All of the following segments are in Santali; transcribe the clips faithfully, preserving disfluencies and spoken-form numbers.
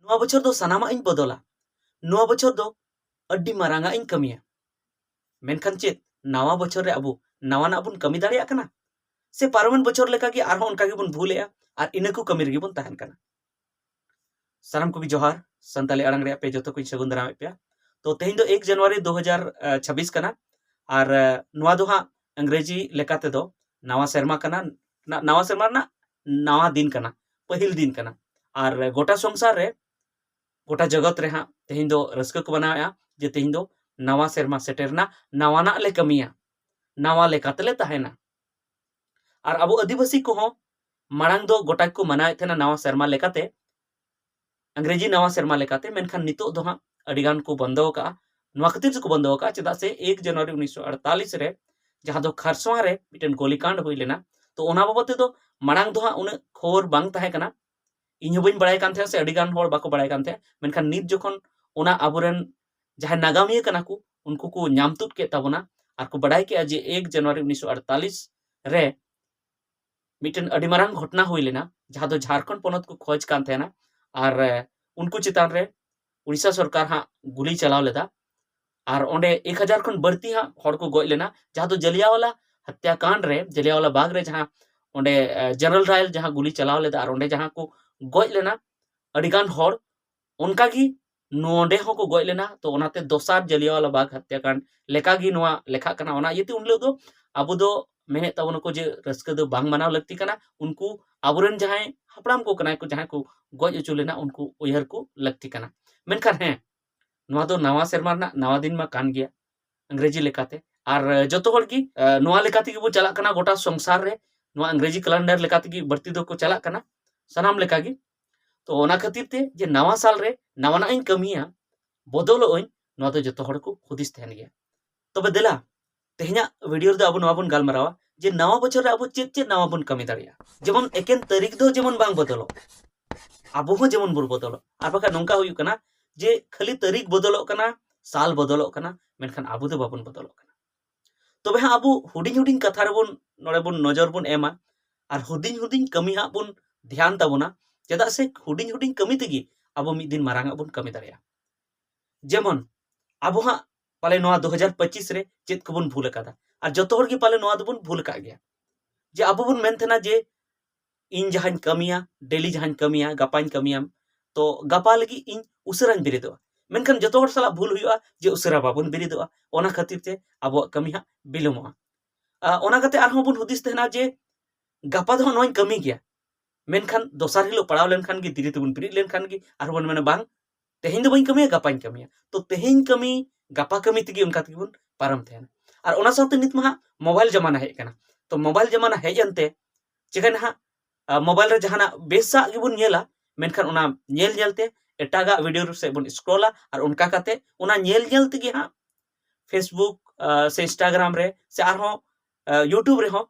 ᱱᱚᱣᱟ ᱵᱚᱪᱷᱚᱨ ᱫᱚ ᱥᱟᱱᱟᱢᱟᱜ ᱤᱧ ᱵᱚᱫᱚᱞᱟ, ᱱᱚᱣᱟ ᱵᱚᱪᱷᱚᱨ ᱫᱚ ᱟᱹᱰᱤ ᱢᱟᱨᱟᱝᱟᱜ ᱤᱧ ᱠᱟᱹᱢᱤᱭᱟ᱾ ᱢᱮᱱᱠᱷᱟᱱ ᱪᱮᱫ ᱱᱟᱣᱟ ᱵᱚᱪᱷᱚᱨ ᱨᱮ ᱟᱵᱚ ᱱᱟᱣᱟᱱᱟᱜ ᱵᱚᱱ ᱠᱟᱹᱢᱤ ᱫᱟᱲᱮᱭᱟᱜ ᱠᱟᱱᱟ? ᱥᱮ ᱯᱟᱨᱚᱢᱮᱱ ᱵᱚᱪᱷᱚᱨ ᱞᱮᱠᱟᱜᱮ ᱟᱨᱦᱚᱸ ᱚᱱᱠᱟ ᱜᱮᱵᱚᱱ ᱵᱷᱩᱞᱮᱜᱼᱟ ᱟᱨ ᱤᱱᱟᱹ ᱠᱚ ᱠᱟᱹᱢᱤ ᱨᱮᱜᱮ ᱵᱚᱱ ᱛᱟᱦᱮᱱ ᱠᱟᱱᱟ? ᱥᱟᱱᱟᱢ ᱠᱚᱜᱮ ᱡᱚᱦᱟᱨ, ᱥᱟᱱᱛᱟᱲᱤ ᱟᱲᱟᱝ ᱨᱮᱭᱟᱜ ᱯᱮ ᱡᱚᱛᱚ ᱠᱚᱧ ᱥᱟᱹᱜᱩᱱ ᱫᱟᱨᱟᱢᱮᱫ ᱯᱮᱭᱟ᱾ ᱛᱚ ᱛᱮᱦᱮᱧ ᱫᱚ ᱮᱠ ᱡᱟᱱᱩᱣᱟᱨᱤ ᱫᱩ ᱦᱟᱡᱟᱨ ᱪᱷᱟᱵᱵᱤᱥ ᱠᱟᱱᱟ᱾ ᱟᱨ ᱱᱚᱣᱟ ᱫᱚ ᱦᱟᱸᱜ ᱤᱝᱨᱮᱡᱤ ᱞᱮᱠᱟ ᱛᱮᱫᱚ ᱱᱟᱣᱟ ᱥᱮᱨᱢᱟ ᱠᱟᱱᱟ, ᱱᱟᱣᱟ ᱥᱮᱨᱢᱟ ᱨᱮᱱᱟᱜ ᱱᱟᱣᱟ ᱫᱤᱱ ᱠᱟᱱᱟ, ᱯᱟᱹᱦᱤᱞ ᱫᱤᱱ ᱠᱟᱱᱟ᱾ ᱟᱨ ᱜᱚᱴᱟ ᱥᱚᱝᱥᱟᱨ ᱨᱮ, ᱜᱚᱴᱟ ᱡᱚᱜᱚᱛ ᱨᱮ ᱦᱟᱸᱜ ᱛᱮᱦᱮᱧ ᱫᱚ ᱨᱟᱹᱥᱠᱟᱹ ᱠᱚ ᱢᱟᱱᱟᱣᱮᱫᱼᱟ ᱡᱮ ᱛᱮᱦᱮᱧ ᱫᱚ ᱱᱟᱣᱟ ᱥᱮᱨᱢᱟ ᱥᱮᱴᱮᱨ ᱮᱱᱟ, ᱱᱟᱣᱟᱱᱟᱜ ᱞᱮ ᱠᱟᱹᱢᱤᱭᱟ, ᱱᱟᱣᱟ ᱞᱮᱠᱟ ᱛᱮᱞᱮ ᱛᱟᱦᱮᱱᱟ᱾ ᱟᱨ ᱟᱵᱚ ᱟᱹᱫᱤᱵᱟᱹᱥᱤ ᱠᱚᱦᱚᱸ ᱢᱟᱲᱟᱝ ᱫᱚ ᱜᱚᱴᱟ ᱜᱮᱠᱚ ᱢᱟᱱᱟᱣᱮᱫ ᱛᱟᱦᱮᱱᱟ ᱱᱟᱣᱟ ᱥᱮᱨᱢᱟ ᱞᱮᱠᱟᱛᱮ, ᱤᱝᱨᱮᱡᱤ ᱱᱟᱣᱟ ᱥᱮᱨᱢᱟ ᱞᱮᱠᱟᱛᱮ, ᱢᱮᱱᱠᱷᱟᱱ ᱱᱤᱛᱚᱜ ᱫᱚ ᱦᱟᱸᱜ ᱟᱹᱰᱤ ᱜᱟᱱ ᱠᱚ ᱵᱚᱱᱫᱚ ᱟᱠᱟᱫᱼᱟ᱾ ᱱᱚᱣᱟ ᱠᱷᱟᱹᱛᱤᱨ ᱛᱮᱠᱚ ᱵᱚᱱᱫᱚ ᱟᱠᱟᱫᱼᱟ, ᱪᱮᱫᱟᱜ ᱥᱮ ᱮᱠ ᱡᱟᱱᱩᱣᱟᱨᱤ ᱩᱱᱤᱥᱥᱚ ᱟᱴᱛᱟᱞᱤᱥ ᱨᱮ ᱡᱟᱦᱟᱸ ᱫᱚ ᱠᱷᱟᱨᱥᱚᱣᱟ ᱨᱮ ᱢᱤᱫᱴᱮᱱ ᱜᱳᱞᱤᱠᱟᱸᱰ ᱦᱩᱭ ᱞᱮᱱᱟ, ᱛᱚ ᱚᱱᱟ ᱵᱟᱵᱚᱫ ᱛᱮᱫᱚ ᱢᱟᱲᱟᱝ ᱫᱚ ᱦᱟᱸᱜ ᱩᱱᱟᱹᱜ ᱠᱷᱚᱵᱚᱨ ᱵᱟᱝ ᱛᱟᱦᱮᱸ ᱠᱟᱱᱟ᱾ ᱤᱧ ᱦᱚᱸ ᱵᱟᱹᱧ ᱵᱟᱲᱟᱭ ᱠᱟᱱ ᱛᱟᱦᱮᱸᱫ, ᱥᱮ ᱟᱹᱰᱤ ᱜᱟᱱ ᱦᱚᱲ ᱵᱟᱠᱚ ᱵᱟᱲᱟᱭ ᱠᱟᱱ ᱛᱟᱦᱮᱸᱫ᱾ ᱢᱮᱱᱠᱷᱟᱱ ᱱᱤᱛ ᱡᱚᱠᱷᱚᱱ ᱚᱱᱟ ᱟᱵᱚᱨᱮᱱ ᱡᱟᱦᱟᱸᱭ ᱱᱟᱜᱟᱢᱤᱭᱟᱹ ᱠᱟᱱᱟ ᱠᱚ, ᱩᱱᱠᱩ ᱠᱚ ᱧᱟᱢ ᱛᱩᱫ ᱠᱮᱫ ᱛᱟᱵᱚᱱᱟ ᱟᱨ ᱠᱚ ᱵᱟᱲᱟᱭ ᱠᱮᱫᱼᱟ ᱡᱮ ᱮᱠ ᱡᱟᱱᱩᱣᱟᱨᱤ ᱩᱱᱤᱥᱥᱚ ᱟᱴᱛᱟᱞᱤᱥ ᱨᱮ ᱢᱤᱫᱴᱮᱱ ᱟᱹᱰᱤ ᱢᱟᱨᱟᱝ ᱜᱷᱚᱴᱚᱱᱟ ᱦᱩᱭ ᱞᱮᱱᱟ, ᱡᱟᱦᱟᱸ ᱫᱚ ᱡᱷᱟᱲᱠᱷᱚᱸᱰ ᱯᱚᱱᱚᱛ ᱠᱚ ᱠᱷᱚᱡᱽ ᱠᱟᱱ ᱛᱟᱦᱮᱱᱟ᱾ ᱟᱨ, ᱮ, ᱩᱱᱠᱩ ᱪᱮᱛᱟᱱ ᱨᱮ ᱩᱲᱤᱥᱥᱟ ᱥᱚᱨᱠᱟᱨ ᱦᱟᱸᱜ ᱜᱩᱞᱤ ᱪᱟᱞᱟᱣ ᱞᱮᱫᱟ᱾ ᱟᱨ ᱚᱸᱰᱮ ᱮᱠ ᱦᱟᱡᱟᱨ ᱠᱷᱚᱱ ᱵᱟᱹᱲᱛᱤ ᱦᱟᱸᱜ ᱦᱚᱲ ᱠᱚ ᱜᱚᱡ ᱞᱮᱱᱟ, ᱡᱟᱦᱟᱸ ᱫᱚ ᱡᱟᱞᱤᱭᱟᱣᱟᱞᱟ ᱦᱚᱛᱭᱟᱠᱟᱸᱰ ᱨᱮ, ᱡᱟᱞᱤᱭᱟᱣᱟᱞᱟ ᱵᱟᱜᱽ ᱨᱮ ᱡᱟᱦᱟᱸ ᱚᱸᱰᱮ, ᱮ, ᱡᱮᱱᱟᱨᱮᱞ ᱰᱟᱭᱟᱨ ᱡᱟᱦᱟᱸ ᱜᱩᱞᱤ ᱪᱟᱞᱟᱣ ᱞᱮᱫᱟ ᱟᱨ ᱚᱸᱰᱮ ᱡᱟᱦᱟᱸ ᱠᱚ ᱜᱚᱡ ᱞᱮᱱᱟ ᱟᱹᱰᱤ ᱜᱟᱱ ᱦᱚᱲ, ᱚᱱᱠᱟᱜᱮ ᱱᱚᱰᱮ ᱦᱚᱸᱠᱚ ᱜᱚᱡ ᱞᱮᱱᱟ᱾ ᱛᱚ ᱚᱱᱟᱛᱮ ᱫᱚᱥᱟᱨ ᱡᱟᱞᱤᱭᱟᱣᱟᱞᱟ ᱵᱟᱜᱽ ᱦᱚᱛᱭᱟᱠᱟᱸᱰ ᱞᱮᱠᱟᱜᱮ ᱱᱚᱣᱟ ᱞᱮᱠᱷᱟᱜ ᱠᱟᱱᱟ᱾ ᱚᱱᱟ ᱤᱭᱟᱹᱛᱮ ᱩᱱ ᱦᱤᱞᱳᱜ ᱫᱚ ᱟᱵᱚ ᱫᱚ ᱢᱮᱱᱮᱫ ᱛᱟᱵᱚᱱᱟᱠᱚ ᱡᱮ ᱨᱟᱹᱥᱠᱟᱹ ᱫᱚ ᱵᱟᱝ ᱢᱟᱱᱟᱣ ᱞᱟᱹᱠᱛᱤ ᱠᱟᱱᱟ, ᱩᱱᱠᱩ ᱟᱵᱚᱨᱮᱱ ᱡᱟᱦᱟᱸᱭ ᱦᱟᱯᱲᱟᱢ ᱠᱚ ᱠᱟᱱᱟ ᱠᱚ, ᱡᱟᱦᱟᱸᱭ ᱠᱚ ᱜᱚᱡ ᱦᱚᱪᱚ ᱞᱮᱱᱟ, ᱩᱱᱠᱩ ᱩᱭᱦᱟᱹᱨ ᱠᱚ ᱞᱟᱹᱠᱛᱤ ᱠᱟᱱᱟ᱾ ᱢᱮᱱᱠᱷᱟᱱ ᱦᱮᱸ, ᱱᱚᱣᱟ ᱫᱚ ᱱᱟᱣᱟ ᱥᱮᱨᱢᱟ ᱨᱮᱱᱟᱜ ᱱᱟᱣᱟ ᱫᱤᱱ ᱢᱟ ᱠᱟᱱ ᱜᱮᱭᱟ ᱤᱝᱨᱮᱡᱤ ᱞᱮᱠᱟᱛᱮ, ᱟᱨ ᱡᱚᱛᱚ ᱦᱚᱲ ᱜᱮ, ᱮ, ᱱᱚᱣᱟ ᱞᱮᱠᱟ ᱛᱮᱜᱮ ᱵᱚ ᱪᱟᱞᱟᱜ ᱠᱟᱱᱟ ᱜᱚᱴᱟ ᱥᱚᱝᱥᱟᱨ ᱨᱮ᱾ ᱱᱚᱣᱟ ᱤᱝᱨᱮᱡᱤ ᱠᱮᱞᱮᱱᱰᱟᱨ ᱞᱮᱠᱟ ᱛᱮᱜᱮ ᱵᱟᱹᱲᱛᱤ ᱫᱚᱠᱚ ᱪᱟᱞᱟᱜ ᱠᱟᱱᱟ ᱥᱟᱱᱟᱢ ᱞᱮᱠᱟᱜᱮ᱾ ᱛᱚ ᱚᱱᱟ ᱠᱷᱟᱹᱛᱤᱨ ᱛᱮ ᱡᱮ ᱱᱟᱣᱟ ᱥᱟᱞ ᱨᱮ ᱱᱟᱣᱟᱱᱟᱜ ᱤᱧ ᱠᱟᱹᱢᱤᱭᱟ, ᱵᱚᱫᱚᱞᱚᱜ ᱟᱹᱧ, ᱱᱚᱣᱟ ᱫᱚ ᱡᱚᱛᱚ ᱦᱚᱲ ᱠᱚ ᱦᱩᱫᱤᱥ ᱛᱟᱦᱮᱱ ᱜᱮᱭᱟ᱾ ᱛᱚᱵᱮ ᱫᱮᱞᱟ, ᱛᱮᱦᱮᱧᱟᱜ ᱵᱷᱤᱰᱤᱭᱳ ᱨᱮᱫᱚ ᱟᱵᱚ ᱱᱚᱣᱟ ᱵᱚᱱ ᱜᱟᱞᱢᱟᱨᱟᱣᱟ ᱡᱮ ᱱᱟᱣᱟ ᱵᱚᱪᱷᱚᱨ ᱨᱮ ᱟᱵᱚ ᱪᱮᱫ ᱪᱮᱫ ᱱᱟᱣᱟ ᱵᱚᱱ ᱠᱟᱹᱢᱤ ᱫᱟᱲᱮᱭᱟᱜᱼᱟ᱾ ᱡᱮᱢᱚᱱ ᱮᱠᱮᱱ ᱛᱟᱹᱨᱤᱠᱷ ᱫᱚ ᱡᱮᱢᱚᱱ ᱵᱟᱝ ᱵᱚᱫᱚᱞᱚᱜ, ᱟᱵᱚ ᱦᱚᱸ ᱡᱮᱢᱚᱱ ᱵᱚᱱ ᱵᱚᱫᱚᱞᱚᱜ᱾ ᱟᱨ ᱵᱟᱠᱷᱟᱱ ᱱᱚᱝᱠᱟ ᱦᱩᱭᱩᱜ ᱠᱟᱱᱟ ᱡᱮ ᱠᱷᱟᱹᱞᱤ ᱛᱟᱹᱨᱤᱠᱷ ᱵᱚᱫᱚᱞᱚᱜ ᱠᱟᱱᱟ, ᱥᱟᱞ ᱵᱚᱫᱚᱞᱚᱜ ᱠᱟᱱᱟ, ᱢᱮᱱᱠᱷᱟᱱ ᱟᱵᱚ ᱫᱚ ᱵᱟᱵᱚᱱ ᱵᱚᱫᱚᱞᱚᱜ ᱠᱟᱱᱟ᱾ ᱛᱚᱵᱮ ᱦᱟᱸᱜ ᱟᱵᱚ ᱦᱩᱰᱤᱧ ᱦᱩᱰᱤᱧ ᱠᱟᱛᱷᱟ ᱨᱮᱵᱚᱱ, ᱱᱚᱰᱮ ᱵᱚᱱ ᱱᱚᱡᱚᱨ ᱵᱚᱱ ᱮᱢᱟ ᱟᱨ ᱦᱩᱰᱤᱧ ᱦᱩᱰᱤᱧ ᱠᱟᱹᱢᱤ ᱦᱟᱸᱜ ᱵᱚᱱ ᱫᱷᱮᱭᱟᱱ ᱛᱟᱵᱚᱱᱟ, ᱪᱮᱫᱟᱜ ᱥᱮ ᱦᱩᱰᱤᱧ ᱦᱩᱰᱤᱧ ᱠᱟᱹᱢᱤ ᱛᱮᱜᱮ ᱟᱵᱚ ᱢᱤᱫ ᱫᱤᱱ ᱢᱟᱨᱟᱝ ᱟᱜ ᱵᱚᱱ ᱠᱟᱹᱢᱤ ᱫᱟᱲᱮᱭᱟᱜᱼᱟ᱾ ᱡᱮᱢᱚᱱ ᱟᱵᱚ ᱦᱟᱸᱜ ᱯᱟᱞᱮ ᱱᱚᱣᱟ ᱫᱩ ᱦᱟᱡᱟᱨ ᱯᱚᱸᱪᱤᱥ ᱨᱮ ᱪᱮᱫ ᱠᱚᱵᱚᱱ ᱵᱷᱩᱞ ᱟᱠᱟᱫᱟ, ᱟᱨ ᱡᱚᱛᱚ ᱦᱚᱲ ᱜᱮ ᱯᱟᱞᱮ ᱱᱚᱣᱟ ᱫᱚᱵᱚᱱ ᱵᱷᱩᱞ ᱟᱠᱟᱫ ᱜᱮᱭᱟ, ᱡᱮ ᱟᱵᱚ ᱵᱚᱱ ᱢᱮᱱ ᱛᱟᱦᱮᱱᱟ ᱡᱮ ᱤᱧ ᱡᱟᱦᱟᱸᱧ ᱠᱟᱹᱢᱤᱭᱟ, ᱰᱮᱞᱤ ᱡᱟᱦᱟᱸᱧ ᱠᱟᱹᱢᱤᱭᱟ, ᱜᱟᱯᱟᱧ ᱠᱟᱹᱢᱤᱭᱟ, ᱛᱚ ᱜᱟᱯᱟ ᱞᱟᱹᱜᱤᱫ ᱤᱧ ᱩᱥᱟᱹᱨᱟᱧ ᱵᱮᱨᱮᱫᱚᱜᱼᱟ᱾ ᱢᱮᱱᱠᱷᱟᱱ ᱡᱚᱛᱚ ᱦᱚᱲ ᱥᱟᱞᱟᱜ ᱵᱷᱩᱞ ᱦᱩᱭᱩᱜᱼᱟ ᱡᱮ ᱩᱥᱟᱹᱨᱟ ᱵᱟᱵᱚᱱ ᱵᱮᱨᱮᱫᱚᱜᱼᱟ, ᱚᱱᱟ ᱠᱷᱟᱹᱛᱤᱨ ᱛᱮ ᱟᱵᱚᱣᱟᱜ ᱠᱟᱹᱢᱤ ᱦᱟᱸᱜ ᱵᱤᱞᱚᱢᱚᱜᱼᱟ᱾ ᱟᱨ ᱚᱱᱟ ᱠᱟᱛᱮ ᱟᱨᱦᱚᱸ ᱵᱚᱱ ᱦᱩᱫᱤᱥ ᱛᱟᱦᱮᱱᱟ ᱡᱮ ᱜᱟᱯᱟ ᱫᱚ ᱦᱟᱸᱜ ᱱᱚᱣᱟᱧ ᱠᱟᱹᱢᱤ ᱜᱮᱭᱟ, ᱢᱮᱱᱠᱷᱟᱱ ᱫᱚᱥᱟᱨ ᱦᱤᱞᱳᱜ ᱯᱟᱲᱟᱣ ᱞᱮᱱᱠᱷᱟᱱ ᱜᱮ, ᱫᱮᱨᱤ ᱛᱮᱵᱚᱱ ᱵᱮᱨᱮᱫ ᱞᱮᱱᱠᱷᱟᱱ ᱜᱮ ᱟᱨᱦᱚᱸ ᱵᱚᱱ ᱢᱮᱱᱟ, ᱵᱟᱝ, ᱛᱮᱦᱮᱧ ᱫᱚ ᱵᱟᱹᱧ ᱠᱟᱹᱢᱤᱭᱟ, ᱜᱟᱯᱟᱧ ᱠᱟᱹᱢᱤᱭᱟ᱾ ᱛᱚ ᱛᱮᱦᱮᱧ ᱠᱟᱹᱢᱤ, ᱜᱟᱯᱟ ᱠᱟᱹᱢᱤ ᱛᱮᱜᱮ ᱚᱱᱠᱟ ᱛᱮᱜᱮ ᱵᱚᱱ ᱯᱟᱨᱚᱢ ᱛᱟᱦᱮᱱᱟ᱾ ᱟᱨ ᱚᱱᱟ ᱥᱟᱶᱛᱮ ᱱᱤᱛ ᱢᱟ ᱦᱟᱸᱜ ᱢᱳᱵᱟᱭᱤᱞ ᱡᱟᱢᱟᱱᱟ ᱦᱮᱡ ᱟᱠᱟᱱᱟ᱾ ᱛᱚ ᱢᱳᱵᱟᱭᱤᱞ ᱡᱟᱢᱟᱱᱟ ᱦᱮᱡ ᱮᱱᱛᱮ ᱪᱤᱠᱟᱹᱭᱱᱟ ᱦᱟᱸᱜ, ᱟᱨ ᱢᱳᱵᱟᱭᱤᱞ ᱨᱮ ᱡᱟᱦᱟᱱᱟᱜ ᱵᱮᱥᱟᱜ ᱜᱮᱵᱚᱱ ᱧᱮᱞᱟ, ᱢᱮᱱᱠᱷᱟᱱ ᱚᱱᱟ ᱧᱮᱞ ᱧᱮᱞ ᱛᱮ ᱮᱴᱟᱜᱟᱜ ᱵᱷᱤᱰᱤᱭᱳ ᱥᱮᱫ ᱵᱚᱱ ᱥᱠᱨᱚᱞᱟ, ᱟᱨ ᱚᱱᱠᱟ ᱠᱟᱛᱮ ᱚᱱᱟ ᱧᱮᱞ ᱧᱮᱞ ᱛᱮᱜᱮ ᱦᱟᱸᱜ Facebook, ᱟᱨ ᱥᱮ Instagram ᱨᱮ ᱥᱮ ᱟᱨᱦᱚᱸ, ᱟᱨ YouTube ᱨᱮᱦᱚᱸ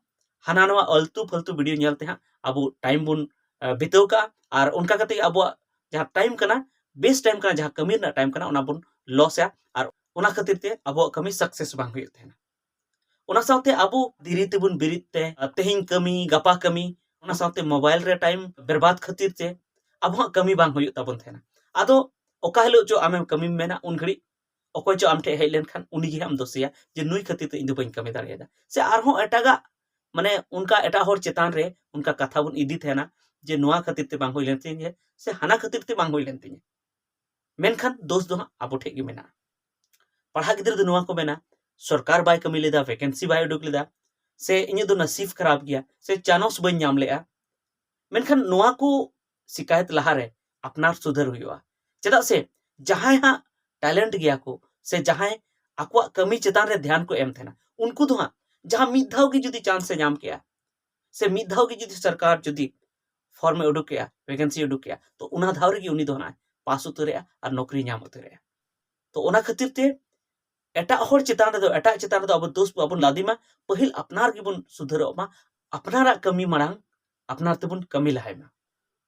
ᱦᱟᱱᱟ ᱱᱚᱣᱟ ᱟᱹᱞᱛᱩ ᱯᱷᱟᱹᱞᱛᱩ ᱵᱷᱤᱰᱤᱭᱳ ᱧᱮᱞ ᱛᱮ ᱦᱟᱸᱜ ᱟᱵᱚ ᱴᱟᱭᱤᱢ ᱵᱚᱱ, ᱟᱨ ᱵᱤᱛᱟᱹᱣ ᱠᱟᱜᱼᱟ, ᱟᱨ ᱚᱱᱠᱟ ᱠᱟᱛᱮ ᱟᱵᱚᱣᱟᱜ ᱡᱟᱦᱟᱸ ᱴᱟᱭᱤᱢ ᱠᱟᱱᱟ, ᱵᱮᱥ ᱴᱟᱭᱤᱢ ᱠᱟᱱᱟ, ᱡᱟᱦᱟᱸ ᱠᱟᱹᱢᱤ ᱨᱮᱱᱟᱜ ᱴᱟᱭᱤᱢ ᱠᱟᱱᱟ, ᱚᱱᱟ ᱵᱚᱱ ᱞᱚᱥᱟ, ᱟᱨ ᱚᱱᱟ ᱠᱷᱟᱹᱛᱤᱨ ᱛᱮ ᱟᱵᱚᱣᱟᱜ ᱠᱟᱹᱢᱤ ᱥᱟᱠᱥᱮᱥ ᱵᱟᱝ ᱦᱩᱭᱩᱜ ᱛᱟᱦᱮᱱᱟ᱾ ᱚᱱᱟ ᱥᱟᱶᱛᱮ ᱟᱵᱚ ᱫᱮᱨᱤ ᱛᱮᱵᱚᱱ ᱵᱮᱨᱮᱫ ᱛᱮ, ᱟᱨ ᱛᱮᱦᱮᱧ ᱠᱟᱹᱢᱤ, ᱜᱟᱯᱟ ᱠᱟᱹᱢᱤ, ᱚᱱᱟ ᱥᱟᱶᱛᱮ ᱢᱳᱵᱟᱭᱤᱞ ᱨᱮ ᱴᱟᱭᱤᱢ ᱵᱮᱨᱵᱟᱫ ᱠᱷᱟᱹᱛᱤᱨ ᱛᱮ ᱟᱵᱚᱣᱟᱜ ᱠᱟᱹᱢᱤ ᱵᱟᱝ ᱦᱩᱭᱩᱜ ᱛᱟᱵᱚᱱ ᱛᱟᱦᱮᱱᱟ᱾ ᱟᱫᱚ ᱚᱠᱟ ᱦᱤᱞᱳᱜ ᱪᱚ ᱟᱢᱮᱢ ᱠᱟᱹᱢᱤᱢ ᱢᱮᱱᱟ, ᱩᱱ ᱜᱷᱟᱹᱲᱤᱡ ᱚᱠᱚᱭ ᱪᱚ ᱟᱢ ᱴᱷᱮᱱ ᱦᱮᱡ ᱞᱮᱱᱠᱷᱟᱱ ᱩᱱᱤ ᱜᱮ ᱦᱟᱸᱜ ᱮᱢ ᱫᱳᱥᱮᱭᱟ ᱡᱮ ᱱᱩᱭ ᱠᱷᱟᱹᱛᱤᱨ ᱛᱮ ᱤᱧ ᱫᱚ ᱵᱟᱹᱧ ᱠᱟᱹᱢᱤ ᱫᱟᱲᱮᱭᱟᱫᱟ᱾ ᱥᱮ ᱟᱨᱦᱚᱸ ᱮᱴᱟᱜᱟᱜ, ᱢᱟᱱᱮ ᱚᱱᱠᱟ ᱮᱴᱟᱜ ᱦᱚᱲ ᱪᱮᱛᱟᱱ ᱨᱮ ᱚᱱᱠᱟ ᱠᱟᱛᱷᱟ ᱵᱚᱱ ᱤᱫᱤ ᱛᱟᱦᱮᱱᱟ ᱡᱮ ᱱᱚᱣᱟ ᱠᱷᱟᱹᱛᱤᱨ ᱛᱮ ᱵᱟᱝ ᱦᱩᱭ ᱞᱮᱱ ᱛᱤᱧ ᱜᱮ, ᱥᱮ ᱦᱟᱱᱟ ᱠᱷᱟᱹᱛᱤᱨ ᱛᱮ ᱵᱟᱝ ᱦᱩᱭ ᱞᱮᱱ ᱛᱤᱧᱟ᱾ ᱢᱮᱱᱠᱷᱟᱱ ᱫᱳᱥ ᱫᱚ ᱦᱟᱸᱜ ᱟᱵᱚ ᱴᱷᱮᱡ ᱜᱮ ᱢᱮᱱᱟᱜᱼᱟ᱾ ᱯᱟᱲᱦᱟᱜ ᱜᱤᱫᱽᱨᱟᱹ ᱫᱚ ᱱᱚᱣᱟ ᱠᱚ ᱢᱮᱱᱟ, ᱥᱚᱨᱠᱟᱨ ᱵᱟᱭ ᱠᱟᱹᱢᱤ ᱞᱮᱫᱟ, ᱵᱷᱮᱠᱮᱱᱥᱤ ᱵᱟᱭ ᱩᱰᱩᱠ ᱞᱮᱫᱟ, ᱥᱮ ᱤᱧᱟᱹᱜ ᱫᱚ ᱱᱟᱥᱤᱵ ᱠᱷᱟᱨᱟᱯ ᱜᱮᱭᱟ, ᱥᱮ ᱪᱟᱱᱚᱥ ᱵᱟᱹᱧ ᱧᱟᱢ ᱞᱮᱜᱼᱟ᱾ ᱢᱮᱱᱠᱷᱟᱱ ᱱᱚᱣᱟ ᱠᱚ ᱥᱤᱠᱟᱭᱮᱛ ᱞᱟᱦᱟᱨᱮ ᱟᱯᱱᱟᱨ ᱥᱩᱫᱷᱟᱹᱨ ᱦᱩᱭᱩᱜᱼᱟ᱾ ᱪᱮᱫᱟᱜ ᱥᱮ ᱡᱟᱦᱟᱸᱭ ᱦᱟᱸᱜ ᱴᱮᱞᱮᱱᱴ ᱜᱮᱭᱟ ᱠᱚ, ᱥᱮ ᱡᱟᱦᱟᱸᱭ ᱟᱠᱚᱣᱟᱜ ᱠᱟᱹᱢᱤ ᱪᱮᱛᱟᱱ ᱨᱮ ᱫᱷᱮᱭᱟᱱ ᱠᱚ ᱮᱢ ᱛᱟᱦᱮᱱᱟ, ᱩᱱᱠᱩ ᱫᱚ ᱦᱟᱸᱜ ᱡᱟᱦᱟᱸ ᱢᱤᱫ ᱫᱷᱟᱣ ᱜᱮ ᱡᱩᱫᱤ ᱪᱟᱱᱥ ᱮ ᱧᱟᱢ ᱠᱮᱜᱼᱟ, ᱥᱮ ᱢᱤᱫ ᱫᱷᱟᱣ ᱜᱮ ᱡᱩᱫᱤ ᱥᱚᱨᱠᱟᱨ ᱡᱩᱫᱤ ᱯᱷᱚᱨᱢ ᱮ ᱩᱰᱩᱠ ᱠᱮᱜᱼᱟ, ᱵᱷᱮᱠᱮᱱᱥᱤ ᱩᱰᱩᱠ ᱠᱮᱜᱼᱟ, ᱛᱚ ᱚᱱᱟ ᱫᱷᱟᱣ ᱨᱮᱜᱮ ᱩᱱᱤ ᱫᱚ ᱦᱟᱸᱜ ᱯᱟᱥ ᱩᱛᱟᱹᱨᱮᱜᱼᱟ ᱟᱨ ᱱᱚᱠᱨᱤ ᱧᱟᱢ ᱩᱛᱟᱹᱨᱮᱜᱼᱟ᱾ ᱛᱚ ᱚᱱᱟ ᱠᱷᱟᱹᱛᱤᱨ ᱛᱮ ᱮᱴᱟᱜ ᱦᱚᱲ ᱪᱮᱛᱟᱱ ᱨᱮᱫᱚ, ᱮᱴᱟᱜ ᱪᱮᱛᱟᱱ ᱨᱮᱫᱚ ᱟᱵᱚ ᱫᱳᱥ ᱵᱟᱵᱚᱱ ᱞᱟᱫᱮ ᱢᱟ, ᱯᱟᱹᱦᱤᱞ ᱟᱯᱱᱟᱨ ᱜᱮᱵᱚᱱ ᱥᱩᱫᱷᱟᱹᱨᱚᱜ ᱢᱟ, ᱟᱯᱱᱟᱨᱟᱜ ᱠᱟᱹᱢᱤ ᱢᱟᱲᱟᱝ ᱟᱯᱱᱟᱨ ᱛᱮᱵᱚᱱ ᱠᱟᱹᱢᱤ ᱞᱟᱦᱟᱭ ᱢᱟ᱾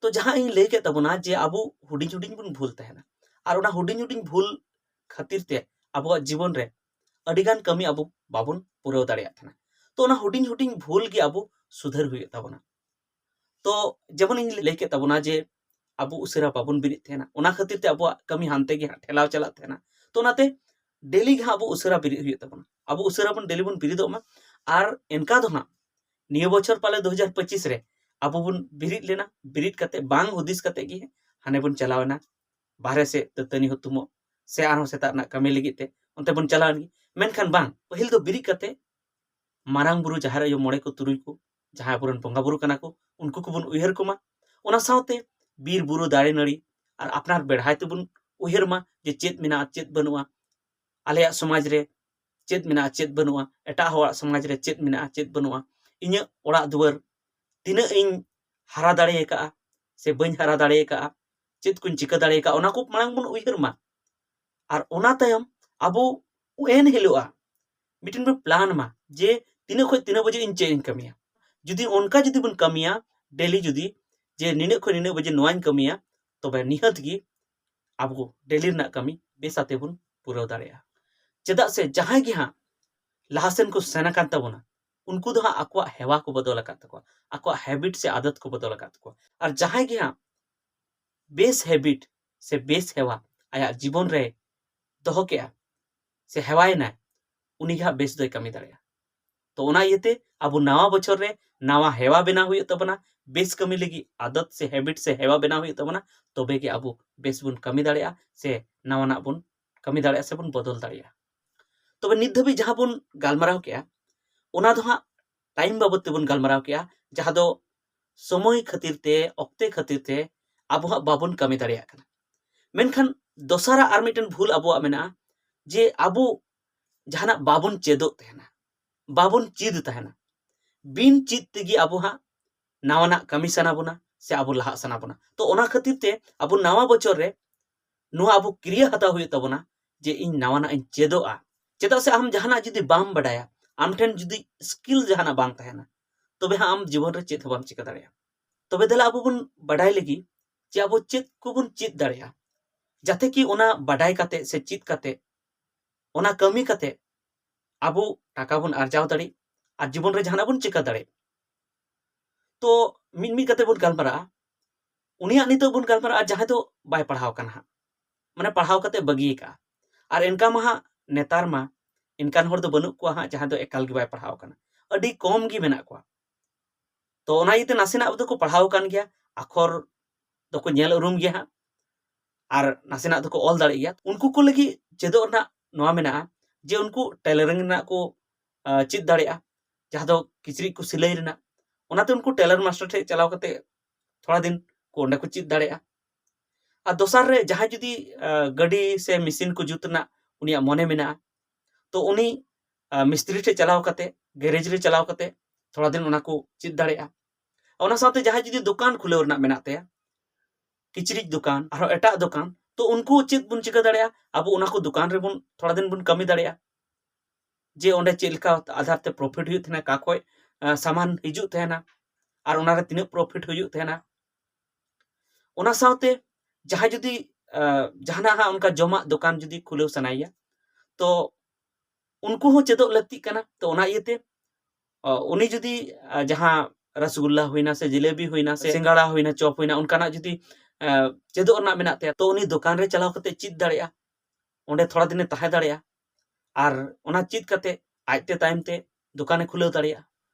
ᱛᱚ ᱡᱟᱦᱟᱸ ᱤᱧ ᱞᱟᱹᱭ ᱠᱮᱫ ᱛᱟᱵᱚᱱᱟ ᱡᱮ ᱟᱵᱚ ᱦᱩᱰᱤᱧ ᱦᱩᱰᱤᱧ ᱵᱚᱱ ᱵᱷᱩᱞ ᱛᱟᱦᱮᱱᱟ, ᱟᱨ ᱚᱱᱟ ᱦᱩᱰᱤᱧ ᱦᱩᱰᱤᱧ ᱵᱷᱩᱞ ᱠᱷᱟᱹᱛᱤᱨ ᱛᱮ ᱟᱵᱚᱣᱟᱜ ᱡᱤᱵᱚᱱ ᱨᱮ ᱟᱹᱰᱤᱜᱟᱱ ᱠᱟᱹᱢᱤ ᱟᱵᱚ ᱵᱟᱵᱚᱱ ᱯᱩᱨᱟᱹᱣ ᱫᱟᱲᱮᱭᱟᱜ ᱛᱟᱦᱮᱱᱟ᱾ ᱛᱚ ᱚᱱᱟ ᱦᱩᱰᱤᱧ ᱦᱩᱰᱤᱧ ᱵᱷᱩᱞ ᱜᱮ ᱟᱵᱚ ᱥᱩᱫᱷᱟᱹᱨ ᱦᱩᱭᱩᱜ ᱛᱟᱵᱚᱱᱟ᱾ ᱛᱚ ᱡᱮᱢᱚᱱ ᱤᱧ ᱞᱟᱹᱭ ᱠᱮᱫ ᱛᱟᱵᱚᱱᱟ ᱡᱮ ᱟᱵᱚ ᱩᱥᱟᱹᱨᱟ ᱵᱟᱵᱚᱱ ᱵᱮᱨᱮᱫ ᱛᱟᱦᱮᱱᱟ᱾ ᱚᱱᱟ ᱠᱷᱟᱹᱛᱤᱨ ᱛᱮ ᱟᱵᱚᱣᱟᱜ ᱠᱟᱹᱢᱤ ᱦᱟᱱᱛᱮ ᱜᱮ ᱦᱟᱸᱜ ᱴᱷᱮᱞᱟᱣ ᱪᱟᱞᱟᱜ ᱛᱟᱦᱮᱱᱟ᱾ ᱛᱚ ᱚᱱᱟᱛᱮ ᱰᱮᱞᱤ ᱜᱮ ᱦᱟᱸᱜ ᱟᱵᱚ ᱩᱥᱟᱹᱨᱟ ᱵᱮᱨᱮᱫ ᱦᱩᱭᱩᱜ ᱛᱟᱵᱚᱱᱟ᱾ ᱟᱵᱚ ᱩᱥᱟᱹᱨᱟ ᱵᱚᱱ ᱰᱮᱞᱤ ᱵᱚᱱ ᱵᱮᱨᱮᱫᱚᱜ ᱢᱟ᱾ ᱟᱨ ᱮᱱᱠᱟ ᱫᱚ ᱦᱟᱸᱜ ᱱᱤᱭᱟᱹ ᱵᱚᱪᱷᱚᱨ ᱯᱟᱞᱮ ᱫᱩ ᱦᱟᱡᱟᱨ ᱯᱚᱸᱪᱤᱥ ᱨᱮ ᱟᱵᱚ ᱵᱚᱱ ᱵᱮᱨᱮᱫ ᱞᱮᱱᱟ, ᱵᱮᱨᱮᱫ ᱠᱟᱛᱮ ᱵᱟᱝ ᱦᱩᱫᱤᱥ ᱠᱟᱛᱮ ᱜᱮ ᱦᱟᱱᱮ ᱵᱚᱱ ᱪᱟᱞᱟᱣ ᱮᱱᱟ ᱵᱟᱦᱨᱮ ᱥᱮᱫ ᱫᱟᱹᱛᱟᱹᱱᱤ ᱦᱩᱛᱩᱢᱚᱜ ᱥᱮ ᱟᱨᱦᱚᱸ ᱥᱮᱛᱟᱜ ᱨᱮᱱᱟᱜ ᱠᱟᱹᱢᱤ ᱞᱟᱹᱜᱤᱫ ᱛᱮ ᱚᱱᱛᱮ ᱵᱚᱱ ᱪᱟᱞᱟᱣ ᱮᱱ ᱜᱮ᱾ ᱢᱮᱱᱠᱷᱟᱱ ᱵᱟᱝ, ᱯᱟᱹᱦᱤᱞ ᱫᱚ ᱵᱮᱨᱮᱫ ᱠᱟᱛᱮ ᱢᱟᱨᱟᱝ ᱵᱩᱨᱩ, ᱡᱟᱦᱮᱨ ᱟᱭᱳ, ᱢᱚᱬᱮ ᱠᱚ, ᱛᱩᱨᱩᱭ ᱠᱚ, ᱡᱟᱦᱟᱸᱭ ᱟᱵᱚᱨᱮᱱ ᱵᱚᱸᱜᱟ ᱵᱩᱨᱩ ᱠᱟᱱᱟ ᱠᱚ, ᱩᱱᱠᱩ ᱠᱚᱵᱚᱱ ᱩᱭᱦᱟᱹᱨ ᱠᱚᱢᱟ᱾ ᱚᱱᱟ ᱥᱟᱶᱛᱮ ᱵᱤᱨ ᱵᱩᱨᱩ, ᱫᱟᱨᱮ ᱱᱟᱹᱲᱤ ᱟᱨ ᱟᱯᱱᱟᱨ ᱵᱮᱲᱦᱟᱭ ᱛᱮᱵᱚᱱ ᱩᱭᱦᱟᱹᱨ ᱢᱟ ᱡᱮ ᱪᱮᱫ ᱢᱮᱱᱟᱜᱼᱟ, ᱪᱮᱫ ᱵᱟᱹᱱᱩᱜᱼᱟ, ᱟᱞᱮᱭᱟᱜ ᱥᱚᱢᱟᱡᱽ ᱨᱮ ᱪᱮᱫ ᱢᱮᱱᱟᱜᱼᱟ, ᱪᱮᱫ ᱵᱟᱹᱱᱩᱜᱼᱟ, ᱮᱴᱟᱜ ᱦᱚᱲᱟᱜ ᱥᱚᱢᱟᱡᱽ ᱨᱮ ᱪᱮᱫ ᱢᱮᱱᱟᱜᱼᱟ, ᱪᱮᱫ ᱵᱟᱹᱱᱩᱜᱼᱟ, ᱤᱧᱟᱹᱜ ᱚᱲᱟᱜ ᱫᱩᱣᱟᱹᱨ ᱛᱤᱱᱟᱹᱜ ᱤᱧ ᱦᱟᱨᱟ ᱫᱟᱲᱮ ᱟᱠᱟᱫᱼᱟ ᱥᱮ ᱵᱟᱹᱧ ᱦᱟᱨᱟ ᱫᱟᱲᱮ ᱟᱠᱟᱫᱼᱟ, ᱪᱮᱫ ᱠᱚᱧ ᱪᱤᱠᱟᱹ ᱫᱟᱲᱮ ᱟᱠᱟᱫᱼᱟ, ᱚᱱᱟ ᱠᱚ ᱢᱟᱲᱟᱝ ᱵᱚᱱ ᱩᱭᱦᱟᱹᱨ ᱢᱟ᱾ ᱟᱨ ᱚᱱᱟ ᱛᱟᱭᱚᱢ ᱟᱵᱚ ᱮᱱ ᱦᱤᱞᱳᱜᱼᱟ ᱢᱤᱫᱴᱮᱱ ᱵᱚᱱ ᱯᱞᱟᱱ ᱢᱟ ᱡᱮ ᱛᱤᱱᱟᱹᱜ ᱠᱷᱚᱱ ᱛᱤᱱᱟᱹᱜ ᱵᱟᱡᱮ ᱤᱧ ᱪᱮᱫ ᱤᱧ ᱠᱟᱹᱢᱤᱭᱟ᱾ ᱡᱩᱫᱤ ᱚᱱᱠᱟ ᱡᱩᱫᱤ ᱵᱚᱱ ᱠᱟᱹᱢᱤᱭᱟ ᱰᱮᱞᱤ, ᱡᱩᱫᱤ ᱡᱮ ᱱᱤᱱᱟᱹᱜ ᱠᱷᱚᱱ ᱱᱤᱱᱟᱹᱜ ᱵᱟᱡᱮ ᱱᱚᱣᱟᱧ ᱠᱟᱹᱢᱤᱭᱟ, ᱛᱚᱵᱮ ᱱᱤᱦᱟᱹᱛ ᱜᱮ ᱟᱵᱚ ᱰᱮᱞᱤ ᱨᱮᱱᱟᱜ ᱠᱟᱹᱢᱤ ᱵᱮᱥ ᱟᱛᱮ ᱵᱚᱱ ᱯᱩᱨᱟᱹᱣ ᱫᱟᱲᱮᱭᱟᱜᱼᱟ᱾ ᱪᱮᱫᱟᱜ ᱥᱮ ᱡᱟᱦᱟᱸᱭ ᱜᱮ ᱦᱟᱸᱜ ᱞᱟᱦᱟ ᱥᱮᱱ ᱠᱚ ᱥᱮᱱ ᱟᱠᱟᱱ ᱛᱟᱵᱚᱱᱟ, ᱩᱱᱠᱩ ᱫᱚ ᱦᱟᱸᱜ ᱟᱠᱚᱣᱟᱜ ᱦᱮᱣᱟ ᱠᱚ ᱵᱚᱫᱚᱞ ᱟᱠᱟᱫ ᱛᱟᱠᱚᱣᱟ, ᱟᱠᱚᱣᱟᱜ ᱦᱮᱵᱤᱴ ᱥᱮ ᱟᱫᱚᱛ ᱠᱚ ᱵᱚᱫᱚᱞ ᱟᱠᱟᱫ ᱛᱟᱠᱚᱣᱟ᱾ ᱟᱨ ᱡᱟᱦᱟᱸᱭ ᱜᱮ ᱦᱟᱸᱜ ᱵᱮᱥ ᱦᱮᱵᱤᱴ ᱥᱮ ᱵᱮᱥ ᱦᱮᱣᱟ ᱟᱭᱟᱜ ᱡᱤᱵᱚᱱ ᱨᱮ ᱫᱚᱦᱚ ᱠᱮᱜᱼᱟ ᱥᱮ ᱦᱮᱣᱟᱭᱮᱱᱟᱭ, ᱩᱱᱤ ᱜᱮ ᱦᱟᱸᱜ ᱵᱮᱥ ᱫᱚᱭ ᱠᱟᱹᱢᱤ ᱫᱟᱲᱮᱭᱟᱜᱼᱟ᱾ ᱛᱚ ᱚᱱᱟ ᱤᱭᱟᱹᱛᱮ ᱟᱵᱚ ᱱᱟᱣᱟ ᱵᱚᱪᱷᱚᱨ ᱨᱮ ᱱᱟᱣᱟ ᱦᱮᱣᱟ ᱵᱮᱱᱟᱣ ᱦᱩᱭᱩᱜ ᱛᱟᱵᱚᱱᱟ᱾ ᱵᱮᱥ ᱠᱟᱹᱢᱤ ᱞᱟᱹᱜᱤᱫ ᱟᱫᱚᱛ ᱥᱮ ᱦᱮᱵᱤᱴ ᱥᱮ ᱦᱮᱣᱟ ᱵᱮᱱᱟᱣ ᱦᱩᱭᱩᱜ ᱛᱟᱵᱚᱱᱟ, ᱛᱚᱵᱮ ᱜᱮ ᱟᱵᱚ ᱵᱮᱥ ᱵᱚᱱ ᱠᱟᱹᱢᱤ ᱫᱟᱲᱮᱭᱟᱜᱼᱟ ᱥᱮ ᱱᱟᱣᱟᱱᱟᱜ ᱵᱚᱱ ᱠᱟᱹᱢᱤ ᱫᱟᱲᱮᱭᱟᱜᱼᱟ ᱥᱮ ᱵᱚᱱ ᱵᱚᱫᱚᱞ ᱫᱟᱲᱮᱭᱟᱜᱼᱟ᱾ ᱛᱚᱵᱮ ᱱᱤᱛ ᱫᱷᱟᱹᱵᱤᱡ ᱡᱟᱦᱟᱸ ᱵᱚᱱ ᱜᱟᱞᱢᱟᱨᱟᱣ ᱠᱮᱜᱼᱟ, ᱚᱱᱟ ᱫᱚ ᱦᱟᱸᱜ ᱴᱟᱭᱤᱢ ᱵᱟᱵᱚᱫ ᱛᱮᱵᱚᱱ ᱜᱟᱞᱢᱟᱨᱟᱣ ᱠᱮᱜᱼᱟ, ᱡᱟᱦᱟᱸ ᱫᱚ ᱥᱚᱢᱚᱭ ᱠᱷᱟᱹᱛᱤᱨ ᱛᱮ, ᱚᱠᱛᱮ ᱠᱷᱟᱹᱛᱤᱨ ᱛᱮ ᱟᱵᱚ ᱦᱟᱸᱜ ᱵᱟᱵᱚᱱ ᱠᱟᱹᱢᱤ ᱫᱟᱲᱮᱭᱟᱜ ᱠᱟᱱᱟ᱾ ᱢᱮᱱᱠᱷᱟᱱ ᱫᱚᱥᱟᱨᱟᱜ ᱟᱨ ᱢᱤᱫᱴᱮᱱ ᱵᱷᱩᱞ ᱟᱵᱚᱣᱟᱜ ᱢᱮᱱᱟᱜᱼᱟ ᱡᱮ ᱟᱵᱚ ᱡᱟᱦᱟᱱᱟᱜ ᱵᱟᱵᱚᱱ ᱪᱮᱫᱚᱜ ᱛᱟᱦᱮᱱᱟ, ᱵᱟᱵᱚᱱ ᱪᱮᱫ ᱛᱟᱦᱮᱱᱟ᱾ ᱵᱤᱱ ᱪᱮᱫ ᱛᱮᱜᱮ ᱟᱵᱚ ᱦᱟᱸᱜ ᱱᱟᱣᱟᱱᱟᱜ ᱠᱟᱹᱢᱤ ᱥᱟᱱᱟ ᱵᱚᱱᱟ ᱥᱮ ᱟᱵᱚ ᱞᱟᱦᱟᱜ ᱥᱟᱱᱟ ᱵᱚᱱᱟ᱾ ᱛᱚ ᱚᱱᱟ ᱠᱷᱟᱹᱛᱤᱨ ᱛᱮ ᱟᱵᱚ ᱱᱟᱣᱟ ᱵᱚᱪᱷᱚᱨ ᱨᱮ ᱱᱚᱣᱟ ᱟᱵᱚ ᱠᱨᱤᱭᱟ ᱦᱟᱛᱟᱣ ᱦᱩᱭᱩᱜ ᱛᱟᱵᱚᱱᱟ ᱡᱮ ᱤᱧ ᱱᱟᱣᱟᱱᱟᱜ ᱤᱧ ᱪᱮᱫᱚᱜᱼᱟ᱾ ᱪᱮᱫᱟᱜ ᱥᱮ ᱟᱢ ᱡᱟᱦᱟᱱᱟᱜ ᱡᱩᱫᱤ ᱵᱟᱢ ᱵᱟᱰᱟᱭᱟ, ᱟᱢ ᱴᱷᱮᱱ ᱡᱩᱫᱤ ᱥᱠᱤᱞ ᱡᱟᱦᱟᱱᱟᱜ ᱵᱟᱝ ᱛᱟᱦᱮᱱᱟ, ᱛᱚᱵᱮ ᱦᱟᱸᱜ ᱟᱢ ᱡᱤᱵᱚᱱ ᱨᱮ ᱪᱮᱫ ᱦᱚᱸ ᱵᱟᱢ ᱪᱤᱠᱟᱹ ᱫᱟᱲᱮᱭᱟᱜᱼᱟ᱾ ᱛᱚᱵᱮ ᱫᱮᱞᱟ ᱟᱵᱚ ᱵᱚᱱ ᱵᱟᱰᱟᱭ ᱞᱮᱜᱮ ᱡᱮ ᱟᱵᱚ ᱪᱮᱫ ᱠᱚᱵᱚᱱ ᱪᱮᱫ ᱫᱟᱲᱮᱭᱟᱜᱼᱟ, ᱡᱟᱛᱮ ᱠᱤ ᱚᱱᱟ ᱵᱟᱰᱟᱭ ᱠᱟᱛᱮ ᱥᱮ ᱪᱮᱫ ᱠᱟᱛᱮ ᱚᱱᱟ ᱠᱟᱹᱢᱤ ᱠᱟᱛᱮ ᱟᱵᱚ ᱴᱟᱠᱟ ᱵᱚᱱ ᱟᱨᱡᱟᱣ ᱫᱟᱲᱮᱜ ᱟᱨ ᱡᱤᱵᱚᱱ ᱨᱮ ᱡᱟᱦᱟᱱᱟᱜ ᱵᱚᱱ ᱪᱤᱠᱟᱹ ᱫᱟᱲᱮᱜ᱾ ᱛᱚ ᱢᱤᱫ ᱢᱤᱫ ᱠᱟᱛᱮ ᱵᱚᱱ ᱜᱟᱞᱢᱟᱨᱟᱜᱼᱟ᱾ ᱩᱱᱤᱭᱟᱜ ᱱᱤᱛᱚᱜ ᱵᱚᱱ ᱜᱟᱞᱢᱟᱨᱟᱜᱼᱟ, ᱡᱟᱦᱟᱸᱭ ᱫᱚ ᱵᱟᱭ ᱯᱟᱲᱦᱟᱣ ᱠᱟᱱᱟ ᱦᱟᱸᱜ, ᱢᱟᱱᱮ ᱯᱟᱲᱦᱟᱣ ᱠᱟᱛᱮ ᱵᱟᱹᱜᱤ ᱟᱠᱟᱜᱼᱟ᱾ ᱟᱨ ᱮᱱᱠᱟ ᱢᱟ ᱦᱟᱸᱜ ᱱᱮᱛᱟᱨ ᱢᱟ ᱤᱱᱠᱟᱱ ᱦᱚᱲ ᱫᱚ ᱵᱟᱹᱱᱩᱜ ᱠᱚᱣᱟ ᱦᱟᱸᱜ, ᱡᱟᱦᱟᱸᱭ ᱫᱚ ᱮᱠᱟᱞ ᱜᱮ ᱵᱟᱭ ᱯᱟᱲᱦᱟᱣ ᱠᱟᱱᱟ᱾ ᱟᱹᱰᱤ ᱠᱚᱢ ᱜᱮ ᱢᱮᱱᱟᱜ ᱠᱚᱣᱟ᱾ ᱛᱚ ᱚᱱᱟ ᱤᱭᱟᱹᱛᱮ ᱱᱟᱥᱮᱱᱟᱜ ᱫᱚᱠᱚ ᱯᱟᱲᱦᱟᱣ ᱟᱠᱟᱱ ᱜᱮᱭᱟ, ᱟᱠᱷᱚᱨ ᱫᱚᱠᱚ ᱧᱮᱞ ᱩᱨᱩᱢ ᱜᱮᱭᱟ ᱦᱟᱸᱜ, ᱟᱨ ᱱᱟᱥᱮᱱᱟᱜ ᱫᱚᱠᱚ ᱚᱞ ᱫᱟᱲᱮᱭᱟᱜ ᱜᱮᱭᱟ᱾ ᱩᱱᱠᱩ ᱠᱚ ᱞᱟᱹᱜᱤᱫ ᱪᱮᱫᱚᱜ ᱨᱮᱱᱟᱜ ᱱᱚᱣᱟ ᱢᱮᱱᱟᱜᱼᱟ ᱡᱮ ᱩᱱᱠᱩ ᱴᱮᱞᱟᱨᱤᱝ ᱨᱮᱱᱟᱜ ᱠᱚ, ᱟᱸ, ᱪᱮᱫ ᱫᱟᱲᱮᱭᱟᱜᱼᱟ, ᱡᱟᱦᱟᱸ ᱫᱚ ᱠᱤᱪᱨᱤᱡ ᱠᱚ ᱥᱤᱞᱟᱹᱭ ᱨᱮᱱᱟᱜ᱾ ᱚᱱᱟᱛᱮ ᱩᱱᱠᱩ ᱴᱮᱞᱟᱨ ᱢᱟᱥᱴᱟᱨ ᱴᱷᱮᱱ ᱪᱟᱞᱟᱣ ᱠᱟᱛᱮ ᱛᱷᱚᱲᱟ ᱫᱤᱱ ᱠᱚ ᱚᱸᱰᱮ ᱠᱚ ᱪᱮᱫ ᱫᱟᱲᱮᱭᱟᱜᱼᱟ᱾ ᱟᱨ ᱫᱚᱥᱟᱨ ᱨᱮ ᱡᱟᱦᱟᱸᱭ ᱡᱩᱫᱤ, ᱟᱸ, ᱜᱟᱹᱰᱤ ᱥᱮ ᱢᱮᱥᱤᱱ ᱠᱚ ᱡᱩᱛ ᱨᱮᱱᱟᱜ ᱩᱱᱤᱭᱟᱜ ᱢᱚᱱᱮ ᱢᱮᱱᱟᱜᱼᱟ, ᱛᱚ ᱩᱱᱤ, ᱟᱸ, ᱢᱤᱥᱛᱨᱤ ᱴᱷᱮᱱ ᱪᱟᱞᱟᱣ ᱠᱟᱛᱮ, ᱜᱮᱨᱮᱡᱽ ᱨᱮ ᱪᱟᱞᱟᱣ ᱠᱟᱛᱮ ᱛᱷᱚᱲᱟ ᱫᱤᱱ ᱚᱱᱟ ᱠᱚ ᱪᱮᱫ ᱫᱟᱲᱮᱭᱟᱜᱼᱟ᱾ ᱚᱱᱟ ᱥᱟᱶᱛᱮ ᱡᱟᱦᱟᱸᱭ ᱡᱩᱫᱤ ᱫᱚᱠᱟᱱ ᱠᱷᱩᱞᱟᱹᱣ ᱨᱮᱱᱟᱜ ᱢᱮᱱᱟᱜ ᱛᱟᱭᱟ, ᱠᱤᱪᱨᱤᱡ ᱫᱚᱠᱟᱱ, ᱟᱨᱦᱚᱸ ᱮᱴᱟᱜ ᱫᱚᱠᱟᱱ, ᱛᱚ ᱩᱱᱠᱩ ᱪᱮᱫ ᱵᱚᱱ ᱪᱤᱠᱟᱹ ᱫᱟᱲᱮᱭᱟᱜᱼᱟ? ᱟᱵᱚ ᱚᱱᱟ ᱠᱚ ᱫᱚᱠᱟᱱ ᱨᱮᱵᱚᱱ ᱛᱷᱚᱲᱟ ᱫᱤᱱ ᱵᱚᱱ ᱠᱟᱹᱢᱤ ᱫᱟᱲᱮᱭᱟᱜᱼᱟ, ᱡᱮ ᱚᱸᱰᱮ ᱪᱮᱫ ᱞᱮᱠᱟ ᱟᱫᱷᱟᱨ ᱛᱮ ᱯᱨᱚᱯᱷᱤᱴ ᱦᱩᱭᱩᱜ ᱛᱟᱦᱮᱱᱟ, ᱚᱠᱟ ᱠᱷᱚᱡ, ᱟᱸ, ᱥᱟᱢᱟᱱ ᱦᱤᱡᱩᱜ ᱛᱟᱦᱮᱱᱟ, ᱟᱨ ᱚᱱᱟᱨᱮ ᱛᱤᱱᱟᱹᱜ ᱯᱨᱚᱯᱷᱤᱴ ᱦᱩᱭᱩᱜ ᱛᱟᱦᱮᱱᱟ᱾ ᱚᱱᱟ ᱥᱟᱶᱛᱮ ᱡᱟᱦᱟᱸᱭ ᱡᱩᱫᱤ, ᱟᱸ, ᱡᱟᱦᱟᱱᱟᱜ ᱦᱟᱸᱜ ᱚᱱᱠᱟ ᱡᱚᱢᱟᱜ ᱫᱚᱠᱟᱱ ᱡᱩᱫᱤ ᱠᱷᱩᱞᱟᱹᱣ ᱥᱟᱱᱟᱭᱮᱭᱟ, ᱛᱚ ᱩᱱᱠᱩ ᱦᱚᱸ ᱪᱮᱫᱚᱜ ᱞᱟᱹᱠᱛᱤᱜ ᱠᱟᱱᱟ᱾ ᱛᱚ ᱚᱱᱟ ᱤᱭᱟᱹᱛᱮ, ᱚ, ᱩᱱᱤ ᱡᱩᱫᱤ, ᱟᱸ, ᱡᱟᱦᱟᱸ ᱨᱟᱥᱜᱩᱞᱞᱟ ᱦᱩᱭᱱᱟ ᱥᱮ ᱡᱤᱞᱮᱵᱤ ᱦᱩᱭᱱᱟ ᱥᱮ ᱥᱤᱸᱜᱟᱲᱟ ᱦᱩᱭᱱᱟ, ᱪᱚᱯ ᱦᱩᱭᱱᱟ, ᱚᱱᱠᱟᱱᱟᱜ ᱡᱩᱫᱤ, ᱟᱸ, ᱪᱮᱫᱚᱜ ᱨᱮᱱᱟᱜ ᱢᱮᱱᱟᱜ ᱛᱟᱭᱟ, ᱛᱚ ᱩᱱᱤ ᱫᱚᱠᱟᱱ ᱨᱮ ᱪᱟᱞᱟᱣ ᱠᱟᱛᱮ ᱪᱮᱫ ᱫᱟᱲᱮᱭᱟᱜᱼᱟ, ᱚᱸᱰᱮ ᱛᱷᱚᱲᱟ ᱫᱤᱱᱮ ᱛᱟᱦᱮᱸ ᱫᱟᱲᱮᱭᱟᱜᱼᱟ᱾ ᱟᱨ ᱚᱱᱟ ᱪᱮᱫ ᱠᱟᱛᱮ ᱟᱡᱛᱮ ᱛᱟᱭᱚᱢ ᱛᱮ ᱫᱚᱠᱟᱱᱮ ᱠᱷᱩᱞᱟᱹᱣ ᱫᱟᱲᱮᱭᱟᱜᱼᱟ᱾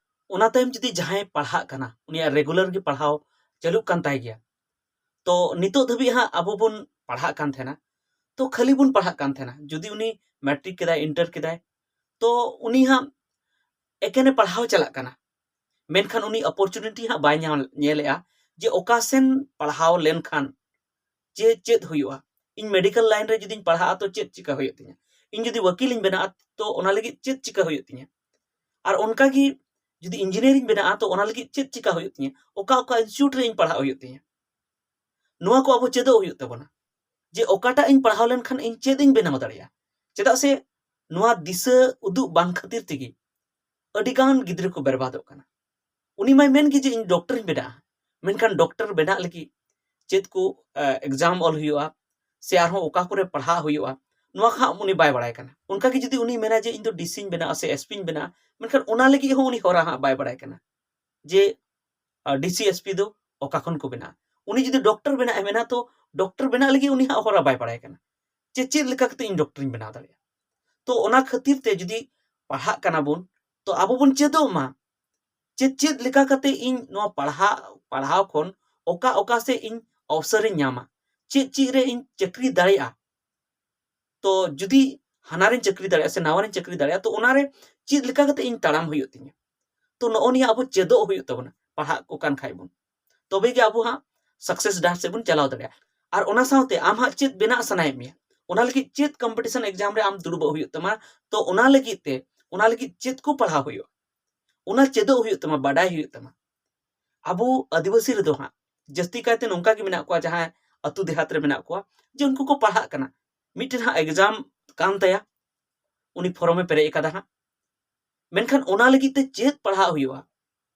ᱚᱱᱟ ᱛᱟᱭᱚᱢ ᱡᱩᱫᱤ ᱡᱟᱦᱟᱸᱭ ᱯᱟᱲᱦᱟᱜ ᱠᱟᱱᱟ, ᱩᱱᱤᱭᱟᱜ ᱨᱮᱜᱩᱞᱟᱨ ᱜᱮ ᱯᱟᱲᱦᱟᱣ ᱪᱟᱹᱞᱩᱜ ᱠᱟᱱ ᱛᱟᱭ ᱜᱮᱭᱟ, ᱛᱚ ᱱᱤᱛᱚᱜ ᱫᱷᱟᱹᱵᱤᱡ ᱦᱟᱸᱜ ᱟᱵᱚ ᱵᱚᱱ ᱯᱟᱲᱦᱟᱜ ᱠᱟᱱ ᱛᱟᱦᱮᱱᱟ, ᱛᱚ ᱠᱷᱟᱹᱞᱤ ᱵᱚᱱ ᱯᱟᱲᱦᱟᱜ ᱠᱟᱱ ᱛᱟᱦᱮᱱᱟ᱾ ᱡᱩᱫᱤ ᱩᱱᱤ ᱢᱮᱴᱨᱤᱠ ᱠᱮᱫᱟᱭ, ᱤᱱᱴᱟᱨ ᱠᱮᱫᱟᱭ, ᱛᱚ ᱩᱱᱤ ᱦᱟᱸᱜ ᱮᱠᱮᱱᱮ ᱯᱟᱲᱦᱟᱣ ᱪᱟᱞᱟᱜ ᱠᱟᱱᱟ, ᱢᱮᱱᱠᱷᱟᱱ ᱩᱱᱤ ᱚᱯᱚᱨᱪᱩᱱᱤᱴᱤ ᱦᱟᱸᱜ ᱵᱟᱭ ᱧᱟᱢ, ᱧᱮᱞᱮᱜᱼᱟ ᱡᱮ ᱚᱠᱟ ᱥᱮᱱ ᱯᱟᱲᱦᱟᱣ ᱞᱮᱱᱠᱷᱟᱱ ᱡᱮ ᱪᱮᱫ ᱦᱩᱭᱩᱜᱼᱟ᱾ ᱤᱧ ᱢᱮᱰᱤᱠᱮᱞ ᱞᱟᱭᱤᱱ ᱨᱮ ᱡᱩᱫᱤᱧ ᱯᱟᱲᱦᱟᱜᱼᱟ, ᱛᱚ ᱪᱮᱫ ᱪᱤᱠᱟ ᱦᱩᱭᱩᱜ ᱛᱤᱧᱟ? ᱤᱧ ᱡᱩᱫᱤ ᱣᱟᱹᱠᱤᱞᱤᱧ ᱵᱮᱱᱟᱜᱼᱟ, ᱛᱚ ᱚᱱᱟ ᱞᱟᱹᱜᱤᱫ ᱪᱮᱫ ᱪᱤᱠᱟ ᱦᱩᱭᱩᱜ ᱛᱤᱧᱟ? ᱟᱨ ᱚᱱᱠᱟ ᱜᱮ ᱡᱩᱫᱤ ᱤᱧᱡᱤᱱᱤᱭᱟᱨᱤᱧ ᱵᱮᱱᱟᱜᱼᱟ, ᱛᱚ ᱚᱱᱟ ᱞᱟᱹᱜᱤᱫ ᱪᱮᱫ ᱪᱤᱠᱟ ᱦᱩᱭᱩᱜ ᱛᱤᱧᱟ? ᱚᱠᱟ ᱚᱠᱟ ᱤᱱᱥᱴᱤᱴᱤᱭᱩᱴ ᱨᱮ ᱤᱧ ᱯᱟᱲᱦᱟᱜ ᱦᱩᱭᱩᱜ ᱛᱤᱧᱟ? ᱱᱚᱣᱟ ᱠᱚ ᱟᱵᱚ ᱪᱮᱫᱚᱜ ᱦᱩᱭᱩᱜ ᱛᱟᱵᱚᱱᱟ, ᱡᱮ ᱚᱠᱟᱴᱟᱜ ᱤᱧ ᱯᱟᱲᱦᱟᱣ ᱞᱮᱱᱠᱷᱟᱱ ᱤᱧ ᱪᱮᱫ ᱤᱧ ᱵᱮᱱᱟᱣ ᱫᱟᱲᱮᱭᱟᱜᱼᱟ᱾ ᱪᱮᱫᱟᱜ ᱥᱮ ᱱᱚᱣᱟ ᱫᱤᱥᱟᱹ ᱩᱫᱩᱜ ᱵᱟᱝ ᱠᱷᱟᱹᱛᱤᱨ ᱛᱮᱜᱮ ᱟᱹᱰᱤ ᱜᱟᱱ ᱜᱤᱫᱽᱨᱟᱹ ᱠᱚ ᱵᱮᱨᱵᱟᱫᱚᱜ ᱠᱟᱱᱟ᱾ ᱩᱱᱤ ᱢᱟᱭ ᱢᱮᱱ ᱜᱮ ᱡᱮ ᱤᱧ ᱰᱚᱠᱴᱚᱨᱤᱧ ᱵᱮᱱᱟᱜᱼᱟ, ᱢᱮᱱᱠᱷᱟᱱ ᱰᱚᱠᱴᱚᱨ ᱵᱮᱱᱟᱜ ᱞᱟᱹᱜᱤᱫ ᱪᱮᱫ ᱠᱚ, ᱮ, ᱮᱠᱡᱟᱢ ᱚᱞ ᱦᱩᱭᱩᱜᱼᱟ, ᱥᱮ ᱟᱨᱦᱚᱸ ᱚᱠᱟ ᱠᱚᱨᱮ ᱯᱟᱲᱦᱟᱜ ᱦᱩᱭᱩᱜᱼᱟ, ᱱᱚᱣᱟ ᱠᱚ ᱦᱟᱸᱜ ᱩᱱᱤ ᱵᱟᱭ ᱵᱟᱲᱟᱭ ᱠᱟᱱᱟ᱾ ᱚᱱᱠᱟ ᱜᱮ ᱡᱩᱫᱤ ᱩᱱᱤ ᱢᱮᱱᱟ ᱡᱮ ᱤᱧ ᱫᱚ ᱰᱤᱥᱤᱧ ᱵᱮᱱᱟᱜᱼᱟ ᱥᱮ ᱮᱥᱯᱤᱧ ᱵᱮᱱᱟᱜᱼᱟ, ᱢᱮᱱᱠᱷᱟᱱ ᱚᱱᱟ ᱞᱟᱹᱜᱤᱫ ᱦᱚᱸ ᱩᱱᱤ ᱦᱚᱨᱟ ᱦᱟᱸᱜ ᱵᱟᱭ ᱵᱟᱲᱟᱭ ᱠᱟᱱᱟ ᱡᱮ, ᱟ, ᱰᱤᱥᱤ ᱮᱥᱯᱤ ᱫᱚ ᱚᱠᱟ ᱠᱷᱚᱱ ᱠᱚ ᱵᱮᱱᱟᱜᱼᱟ᱾ ᱩᱱᱤ ᱡᱩᱫᱤ ᱰᱚᱠᱴᱚᱨ ᱵᱮᱱᱟᱜ ᱮ ᱢᱮᱱᱟ, ᱛᱚ ᱰᱚᱠᱴᱚᱨ ᱵᱮᱱᱟᱜ ᱞᱟᱹᱜᱤᱫ ᱩᱱᱤ ᱦᱟᱸᱜ ᱦᱚᱨᱟ ᱵᱟᱭ ᱵᱟᱲᱟᱭ ᱠᱟᱱᱟ, ᱪᱮ ᱪᱮᱫ ᱞᱮᱠᱟ ᱠᱟᱛᱮ ᱤᱧ ᱰᱚᱠᱴᱚᱨᱤᱧ ᱵᱮᱱᱟᱣ ᱫᱟᱲᱮᱭᱟᱜᱼᱟ᱾ ᱛᱚ ᱚᱱᱟ ᱠᱷᱟᱹᱛᱤᱨ ᱛᱮ ᱡᱩᱫᱤ ᱯᱟᱲᱦᱟᱜ ᱠᱟᱱᱟ ᱵᱚᱱ, ᱛᱚ ᱟᱵᱚ ᱵᱚᱱ ᱪᱮᱫᱚᱜ ᱢᱟ, ᱪᱮᱫ ᱪᱮᱫ ᱞᱮᱠᱟ ᱠᱟᱛᱮ ᱤᱧ ᱱᱚᱣᱟ ᱯᱟᱲᱦᱟᱜ ᱯᱟᱲᱦᱟᱣ ᱠᱷᱚᱱ ᱚᱠᱟ ᱚᱠᱟ ᱥᱮ ᱤᱧ ᱚᱯᱥᱚᱨᱤᱧ ᱧᱟᱢᱟ, ᱪᱮᱫ ᱪᱮᱫ ᱨᱮ ᱤᱧ ᱪᱟᱹᱠᱨᱤ ᱫᱟᱲᱮᱭᱟᱜᱼᱟ᱾ ᱛᱚ ᱡᱩᱫᱤ ᱦᱟᱱᱟᱨᱤᱧ ᱪᱟᱹᱠᱨᱤ ᱫᱟᱲᱮᱭᱟᱜᱼᱟ ᱥᱮ ᱱᱟᱣᱟᱨᱤᱧ ᱪᱟᱹᱠᱨᱤ ᱫᱟᱲᱮᱭᱟᱜᱼᱟ, ᱛᱚ ᱚᱱᱟᱨᱮ ᱪᱮᱫ ᱞᱮᱠᱟ ᱠᱟᱛᱮ ᱤᱧ ᱛᱟᱲᱟᱢ ᱦᱩᱭᱩᱜ ᱛᱤᱧᱟ᱾ ᱛᱚ ᱱᱚᱜᱼᱚ ᱱᱤᱭᱟᱹ ᱟᱵᱚ ᱪᱮᱫᱚᱜ ᱦᱩᱭᱩᱜ ᱛᱟᱵᱚᱱᱟ, ᱯᱟᱲᱦᱟᱜ ᱠᱚ ᱠᱟᱱ ᱠᱷᱟᱡ ᱵᱚᱱ, ᱛᱚᱵᱮ ᱜᱮ ᱟᱵᱚ ᱦᱟᱸᱜ ᱥᱟᱠᱥᱮᱥ ᱰᱟᱦᱟᱨ ᱥᱮᱫ ᱵᱚᱱ ᱪᱟᱞᱟᱣ ᱫᱟᱲᱮᱭᱟᱜᱼᱟ᱾ ᱟᱨ ᱚᱱᱟ ᱥᱟᱶᱛᱮ ᱟᱢ ᱦᱟᱸᱜ ᱪᱮᱫ ᱵᱮᱱᱟᱜ ᱥᱟᱱᱟᱭᱮᱫ ᱢᱮᱭᱟ, ᱚᱱᱟ ᱞᱟᱹᱜᱤᱫ ᱪᱮᱫ ᱠᱚᱢᱯᱤᱴᱤᱥᱚᱱ ᱮᱠᱡᱟᱢ ᱨᱮ ᱟᱢ ᱫᱩᱲᱩᱵᱚᱜ ᱦᱩᱭᱩᱜ ᱛᱟᱢᱟ, ᱛᱚ ᱚᱱᱟ ᱞᱟᱹᱜᱤᱫ ᱛᱮ, ᱚᱱᱟ ᱞᱟᱹᱜᱤᱫ ᱪᱮᱫ ᱠᱚ ᱯᱟᱲᱦᱟᱣ ᱦᱩᱭᱩᱜᱼᱟ, ᱚᱱᱟ ᱪᱮᱫᱚᱜ ᱦᱩᱭᱩᱜ ᱛᱟᱢᱟ, ᱵᱟᱰᱟᱭ ᱦᱩᱭᱩᱜ ᱛᱟᱢᱟ᱾ ᱟᱵᱚ ᱟᱹᱫᱤᱵᱟᱹᱥᱤ ᱨᱮᱫᱚ ᱦᱟᱸᱜ ᱡᱟᱹᱥᱛᱤ ᱠᱟᱭᱛᱮ ᱱᱚᱝᱠᱟ ᱜᱮ ᱢᱮᱱᱟᱜ ᱠᱚᱣᱟ, ᱡᱟᱦᱟᱸᱭ ᱟᱹᱛᱩ ᱫᱮᱦᱟᱛ ᱨᱮ ᱢᱮᱱᱟᱜ ᱠᱚᱣᱟ, ᱡᱮ ᱩᱱᱠᱩ ᱠᱚ ᱯᱟᱲᱦᱟᱜ ᱠᱟᱱᱟ, ᱢᱤᱫᱴᱮᱱ ᱦᱟᱸᱜ ᱮᱠᱡᱟᱢ ᱠᱟᱱ ᱛᱟᱭᱟ, ᱩᱱᱤ ᱯᱷᱚᱨᱚᱢᱮ ᱯᱮᱨᱮᱡ ᱟᱠᱟᱫᱟ ᱦᱟᱸᱜ, ᱢᱮᱱᱠᱷᱟᱱ ᱚᱱᱟ ᱞᱟᱹᱜᱤᱫ ᱛᱮ ᱪᱮᱫ ᱯᱟᱲᱦᱟᱜ ᱦᱩᱭᱩᱜᱼᱟ,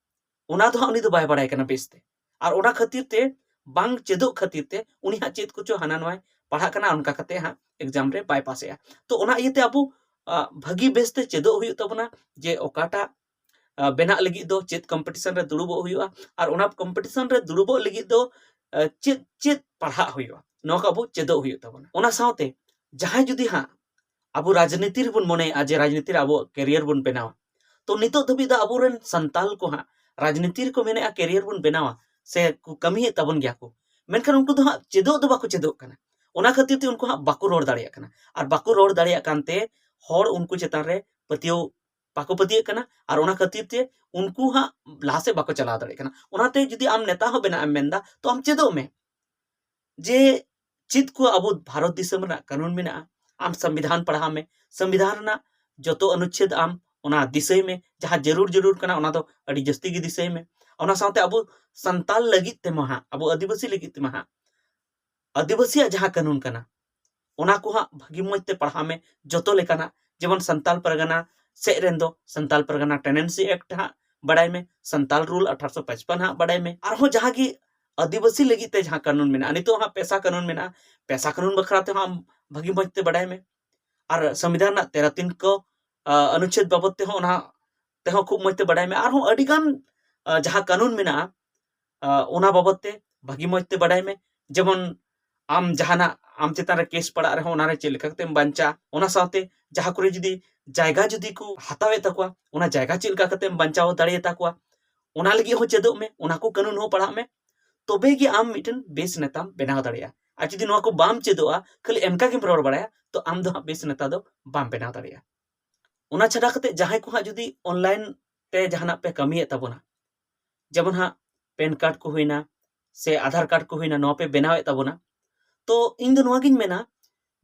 ᱚᱱᱟ ᱫᱚ ᱦᱟᱸᱜ ᱩᱱᱤ ᱫᱚ ᱵᱟᱭ ᱵᱟᱲᱟᱭ ᱠᱟᱱᱟ ᱵᱮᱥᱛᱮ᱾ ᱟᱨ ᱚᱱᱟ ᱠᱷᱟᱹᱛᱤᱨ ᱛᱮ, ᱵᱟᱝ ᱪᱮᱫᱚᱜ ᱠᱷᱟᱹᱛᱤᱨ ᱛᱮ, ᱩᱱᱤ ᱦᱟᱸᱜ ᱪᱮᱫ ᱠᱚᱪᱚ ᱦᱟᱱᱟ ᱱᱚᱣᱟᱭ ᱯᱟᱲᱦᱟᱜ ᱠᱟᱱᱟ, ᱚᱱᱠᱟ ᱠᱟᱛᱮ ᱦᱟᱸᱜ ᱮᱠᱡᱟᱢ ᱨᱮ ᱵᱟᱭ ᱯᱟᱥᱮᱜᱼᱟ᱾ ᱛᱚ ᱚᱱᱟ ᱤᱭᱟᱹᱛᱮ ᱟᱵᱚ, ᱟ, ᱵᱷᱟᱹᱜᱤ ᱵᱮᱥᱛᱮ ᱪᱮᱫᱚᱜ ᱦᱩᱭᱩᱜ ᱛᱟᱵᱚᱱᱟ, ᱡᱮ ᱚᱠᱟᱴᱟᱜ, ᱟ, ᱵᱮᱱᱟᱜ ᱞᱟᱹᱜᱤᱫ ᱫᱚ ᱪᱮᱫ ᱠᱚᱢᱯᱤᱴᱤᱥᱚᱱ ᱨᱮ ᱫᱩᱲᱩᱵᱚᱜ ᱦᱩᱭᱩᱜᱼᱟ, ᱟᱨ ᱚᱱᱟ ᱠᱚᱢᱯᱤᱴᱤᱥᱚᱱ ᱨᱮ ᱫᱩᱲᱩᱵᱚᱜ ᱞᱟᱹᱜᱤᱫ ᱫᱚ, ᱟ, ᱪᱮᱫ ᱪᱮᱫ ᱯᱟᱲᱦᱟᱜ ᱦᱩᱭᱩᱜᱼᱟ, ᱱᱚᱣᱟ ᱠᱚ ᱟᱵᱚ ᱪᱮᱫᱚᱜ ᱦᱩᱭᱩᱜ ᱛᱟᱵᱚᱱᱟ᱾ ᱚᱱᱟ ᱥᱟᱶᱛᱮ ᱡᱟᱦᱟᱸᱭ ᱡᱩᱫᱤ ᱦᱟᱸᱜ ᱟᱵᱚ ᱨᱟᱡᱽᱱᱤᱛᱤ ᱨᱮᱵᱚᱱ ᱢᱚᱱᱮᱭᱮᱫᱼᱟ ᱡᱮ ᱨᱟᱡᱽᱱᱤᱛᱤ ᱨᱮ ᱟᱵᱚ ᱠᱮᱨᱤᱭᱟᱨ ᱵᱚᱱ ᱵᱮᱱᱟᱣᱟ, ᱛᱚ ᱱᱤᱛᱚᱜ ᱫᱷᱟᱹᱵᱤᱡ ᱫᱚ ᱟᱵᱚᱨᱮᱱ ᱥᱟᱱᱛᱟᱞ ᱠᱚ ᱦᱟᱸᱜ ᱨᱟᱡᱽᱱᱤᱛᱤ ᱨᱮᱠᱚ ᱢᱮᱱᱮᱫᱼᱟ ᱠᱮᱨᱤᱭᱟᱨ ᱵᱚᱱ ᱵᱮᱱᱟᱣᱟ, ᱥᱮ ᱠᱚ ᱠᱟᱹᱢᱤᱭᱮᱫ ᱛᱟᱵᱚᱱ ᱜᱮᱭᱟ ᱠᱚ, ᱢᱮᱱᱠᱷᱟᱱ ᱩᱱᱠᱩ ᱫᱚ ᱦᱟᱸᱜ ᱪᱮᱫᱚᱜ ᱫᱚ ᱵᱟᱠᱚ ᱪᱮᱫᱚᱜ ᱠᱟᱱᱟ᱾ ᱚᱱᱟ ᱠᱷᱟᱹᱛᱤᱨ ᱛᱮ ᱩᱱᱠᱩ ᱦᱟᱸᱜ ᱵᱟᱠᱚ ᱨᱚᱲ ᱫᱟᱲᱮᱭᱟᱜ ᱠᱟᱱᱟ, ᱟᱨ ᱵᱟᱠᱚ ᱨᱚᱲ ᱫᱟᱲᱮᱭᱟᱜ ᱠᱟᱱᱛᱮ ᱦᱚᱲ ᱩᱱᱠᱩ ᱪᱮᱛᱟᱱ ᱨᱮ ᱯᱟᱹᱛᱭᱟᱹᱣ ᱵᱟᱠᱚ ᱯᱟᱹᱛᱭᱟᱹᱜ ᱠᱟᱱᱟ, ᱟᱨ ᱚᱱᱟ ᱠᱷᱟᱹᱛᱤᱨ ᱛᱮ ᱩᱱᱠᱩ ᱦᱟᱸᱜ ᱞᱟᱦᱟ ᱥᱮᱫ ᱵᱟᱠᱚ ᱪᱟᱞᱟᱣ ᱫᱟᱲᱮᱭᱟᱜ ᱠᱟᱱᱟ᱾ ᱚᱱᱟᱛᱮ ᱡᱩᱫᱤ ᱟᱢ ᱱᱮᱛᱟ ᱦᱚᱸ ᱵᱮᱱᱟᱜ ᱮᱢ ᱢᱮᱱᱫᱟ, ᱛᱚ ᱟᱢ ᱪᱮᱫᱚᱜ ᱢᱮ᱾ ᱡᱮ ᱪᱮᱫ ᱠᱚ ᱟᱵᱚ ᱵᱷᱟᱨᱚᱛ ᱫᱤᱥᱚᱢ ᱨᱮᱱᱟᱜ ᱠᱟᱹᱱᱩᱱ ᱢᱮᱱᱟᱜᱼᱟ, ᱟᱢ ᱥᱚᱝᱵᱤᱫᱷᱟᱱ ᱯᱟᱲᱦᱟᱣ ᱢᱮ, ᱥᱚᱝᱵᱤᱫᱷᱟᱱ ᱨᱮᱱᱟᱜ ᱡᱚᱛᱚ ᱚᱱᱩᱪᱷᱮᱫ ᱟᱢ ᱚᱱᱟ ᱫᱤᱥᱟᱹᱭ ᱢᱮ, ᱡᱟᱦᱟᱸ ᱡᱟᱹᱨᱩᱲ ᱡᱟᱹᱨᱩᱲ ᱠᱟᱱᱟ ᱚᱱᱟ ᱫᱚ ᱟᱹᱰᱤ ᱡᱟᱹᱥᱛᱤ ᱜᱮ ᱫᱤᱥᱟᱹᱭ ᱢᱮ᱾ ᱚᱱᱟ ᱥᱟᱶᱛᱮ ᱟᱵᱚ ᱥᱟᱱᱛᱟᱞ ᱞᱟᱹᱜᱤᱫ ᱛᱮᱢᱟ ᱦᱟᱸᱜ, ᱟᱵᱚ ᱟᱹᱫᱤᱵᱟᱹᱥᱤ ᱞᱟᱹᱜᱤᱫ ᱛᱮᱢᱟ ᱦᱟᱸᱜ ᱟᱹᱫᱤᱵᱟᱹᱥᱤᱭᱟᱜ ᱡᱟᱦᱟᱸ ᱠᱟᱹᱱᱩᱱ ᱠᱟᱱᱟ, ᱚᱱᱟ ᱠᱚ ᱦᱟᱸᱜ ᱵᱷᱟᱹᱜᱤ ᱢᱚᱡᱽ ᱛᱮ ᱯᱟᱲᱦᱟᱣ ᱢᱮ᱾ ᱡᱚᱛᱚ ᱞᱮᱠᱟᱱᱟᱜ, ᱡᱮᱢᱚᱱ ᱥᱟᱱᱛᱟᱞ ᱯᱟᱨᱜᱟᱱᱟ ᱥᱮᱫ ᱨᱮᱱ ᱫᱚ ᱥᱟᱱᱛᱟᱞ ᱯᱟᱨᱜᱟᱱᱟ ᱴᱮᱱᱮᱱᱥᱤ ᱮᱠᱴ ᱦᱟᱸᱜ ᱵᱟᱲᱟᱭ ᱢᱮ, ᱥᱟᱱᱛᱟᱞ ᱨᱩᱞ ᱟᱴᱷᱟᱨᱚᱥᱚ ᱯᱟᱸᱪᱯᱟᱱ ᱦᱟᱸᱜ ᱵᱟᱲᱟᱭ ᱢᱮ, ᱟᱨᱦᱚᱸ ᱡᱟᱦᱟᱸ ᱜᱮ ᱟᱹᱫᱤᱵᱟᱹᱥᱤ ᱞᱟᱹᱜᱤᱫ ᱛᱮ ᱡᱟᱦᱟᱸ ᱠᱟᱹᱱᱩᱱ ᱢᱮᱱᱟᱜᱼᱟ, ᱱᱤᱛᱚᱜ ᱦᱟᱸᱜ ᱯᱮᱥᱟ ᱠᱟᱹᱱᱩᱱ ᱢᱮᱱᱟᱜᱼᱟ, ᱯᱮᱥᱟ ᱠᱟᱹᱱᱩᱱ ᱵᱟᱠᱷᱨᱟ ᱛᱮᱦᱚᱸ ᱟᱢ ᱵᱷᱟᱹᱜᱤ ᱢᱚᱡᱽ ᱛᱮ ᱵᱟᱲᱟᱭ ᱢᱮ᱾ ᱟᱨ ᱥᱚᱝᱵᱤᱫᱷᱟᱱ ᱨᱮᱱᱟᱜ ᱛᱮᱨᱚ ᱛᱤᱱ ᱠᱚ, ᱟ, ᱚᱱᱩᱪᱷᱮᱫ ᱵᱟᱵᱚᱫ ᱛᱮᱦᱚᱸ, ᱚᱱᱟ ᱛᱮᱦᱚᱸ ᱠᱷᱩᱵ ᱢᱚᱡᱽ ᱛᱮ ᱵᱟᱲᱟᱭ ᱢᱮ᱾ ᱟᱨᱦᱚᱸ ᱟᱹᱰᱤ ᱜᱟᱱ, ᱟ, ᱡᱟᱦᱟᱸ ᱠᱟᱹᱱᱩᱱ ᱢᱮᱱᱟᱜᱼᱟ, ᱟ, ᱚᱱᱟ ᱵᱟᱵᱚᱫ ᱛᱮ ᱵᱷᱟᱹᱜᱤ ᱢᱚᱡᱽ ᱛᱮ ᱵᱟᱰᱟᱭ ᱢᱮ᱾ ᱡᱮᱢᱚᱱ ᱟᱢ ᱡᱟᱦᱟᱱᱟᱜ ᱟᱢ ᱪᱮᱛᱟᱱ ᱨᱮ ᱠᱮᱥ ᱯᱟᱲᱟᱜ ᱨᱮᱦᱚᱸ ᱚᱱᱟᱨᱮ ᱪᱮᱫ ᱞᱮᱠᱟ ᱠᱟᱛᱮᱢ ᱵᱟᱧᱪᱟᱜᱼᱟ, ᱚᱱᱟ ᱥᱟᱶᱛᱮ ᱡᱟᱦᱟᱸ ᱠᱚᱨᱮ ᱡᱩᱫᱤ ᱡᱟᱭᱜᱟ ᱡᱩᱫᱤ ᱠᱚ ᱦᱟᱛᱟᱣᱮᱫ ᱛᱟᱠᱚᱣᱟ, ᱚᱱᱟ ᱡᱟᱭᱜᱟ ᱪᱮᱫ ᱞᱮᱠᱟ ᱠᱟᱛᱮᱢ ᱵᱟᱧᱪᱟᱣ ᱫᱟᱲᱮᱭᱟᱛᱟ ᱠᱚᱣᱟ, ᱚᱱᱟ ᱞᱟᱹᱜᱤᱫ ᱦᱚᱸ ᱪᱮᱫᱚᱜ ᱢᱮ, ᱚᱱᱟ ᱠᱚ ᱠᱟᱹᱱᱩᱱ ᱦᱚᱸ ᱯᱟᱲᱦᱟᱜ ᱢᱮ᱾ ᱛᱚᱵᱮ ᱜᱮ ᱟᱢ ᱢᱤᱫᱴᱮᱱ ᱵᱮᱥ ᱱᱮᱛᱟᱢ ᱵᱮᱱᱟᱣ ᱫᱟᱲᱮᱭᱟᱜᱼᱟ᱾ ᱟᱨ ᱡᱩᱫᱤ ᱱᱚᱣᱟ ᱠᱚ ᱵᱟᱢ ᱪᱮᱫᱚᱜᱼᱟ, ᱠᱷᱟᱹᱞᱤ ᱮᱱᱠᱟ ᱜᱮᱢ ᱨᱚᱲ ᱵᱟᱲᱟᱭᱟ, ᱛᱚ ᱟᱢ ᱫᱚ ᱦᱟᱸᱜ ᱵᱮᱥ ᱱᱮᱛᱟ ᱫᱚ ᱵᱟᱢ ᱵᱮᱱᱟᱣ ᱫᱟᱲᱮᱭᱟᱜᱼᱟ᱾ ᱚᱱᱟ ᱪᱷᱟᱰᱟ ᱠᱟᱛᱮ ᱡᱟᱦᱟᱸᱭ ᱠᱚ ᱦᱟᱸᱜ ᱡᱩᱫᱤ ᱚᱱᱞᱟᱭᱤᱱ ᱛᱮ ᱡᱟᱦᱟᱱᱟᱜ ᱯᱮ ᱠᱟᱹᱢᱤᱭᱮᱫ ᱛᱟᱵᱚᱱᱟ, ᱡᱮᱢᱚᱱ ᱦᱟᱸᱜ ᱯᱮᱱ ᱠᱟᱨᱰ ᱠᱚ ᱦᱩᱭᱱᱟ, ᱥᱮ ᱟᱫᱷᱟᱨ ᱠᱟᱨᱰ ᱠᱚ ᱦᱩᱭᱱᱟ, ᱱᱚᱣᱟ ᱯᱮ ᱵᱮᱱᱟᱣᱮᱫ ᱛᱟᱵᱚᱱᱟ, ᱛᱚ ᱤᱧ ᱫᱚ ᱱᱚᱣᱟᱜᱤᱧ ᱢᱮᱱᱟ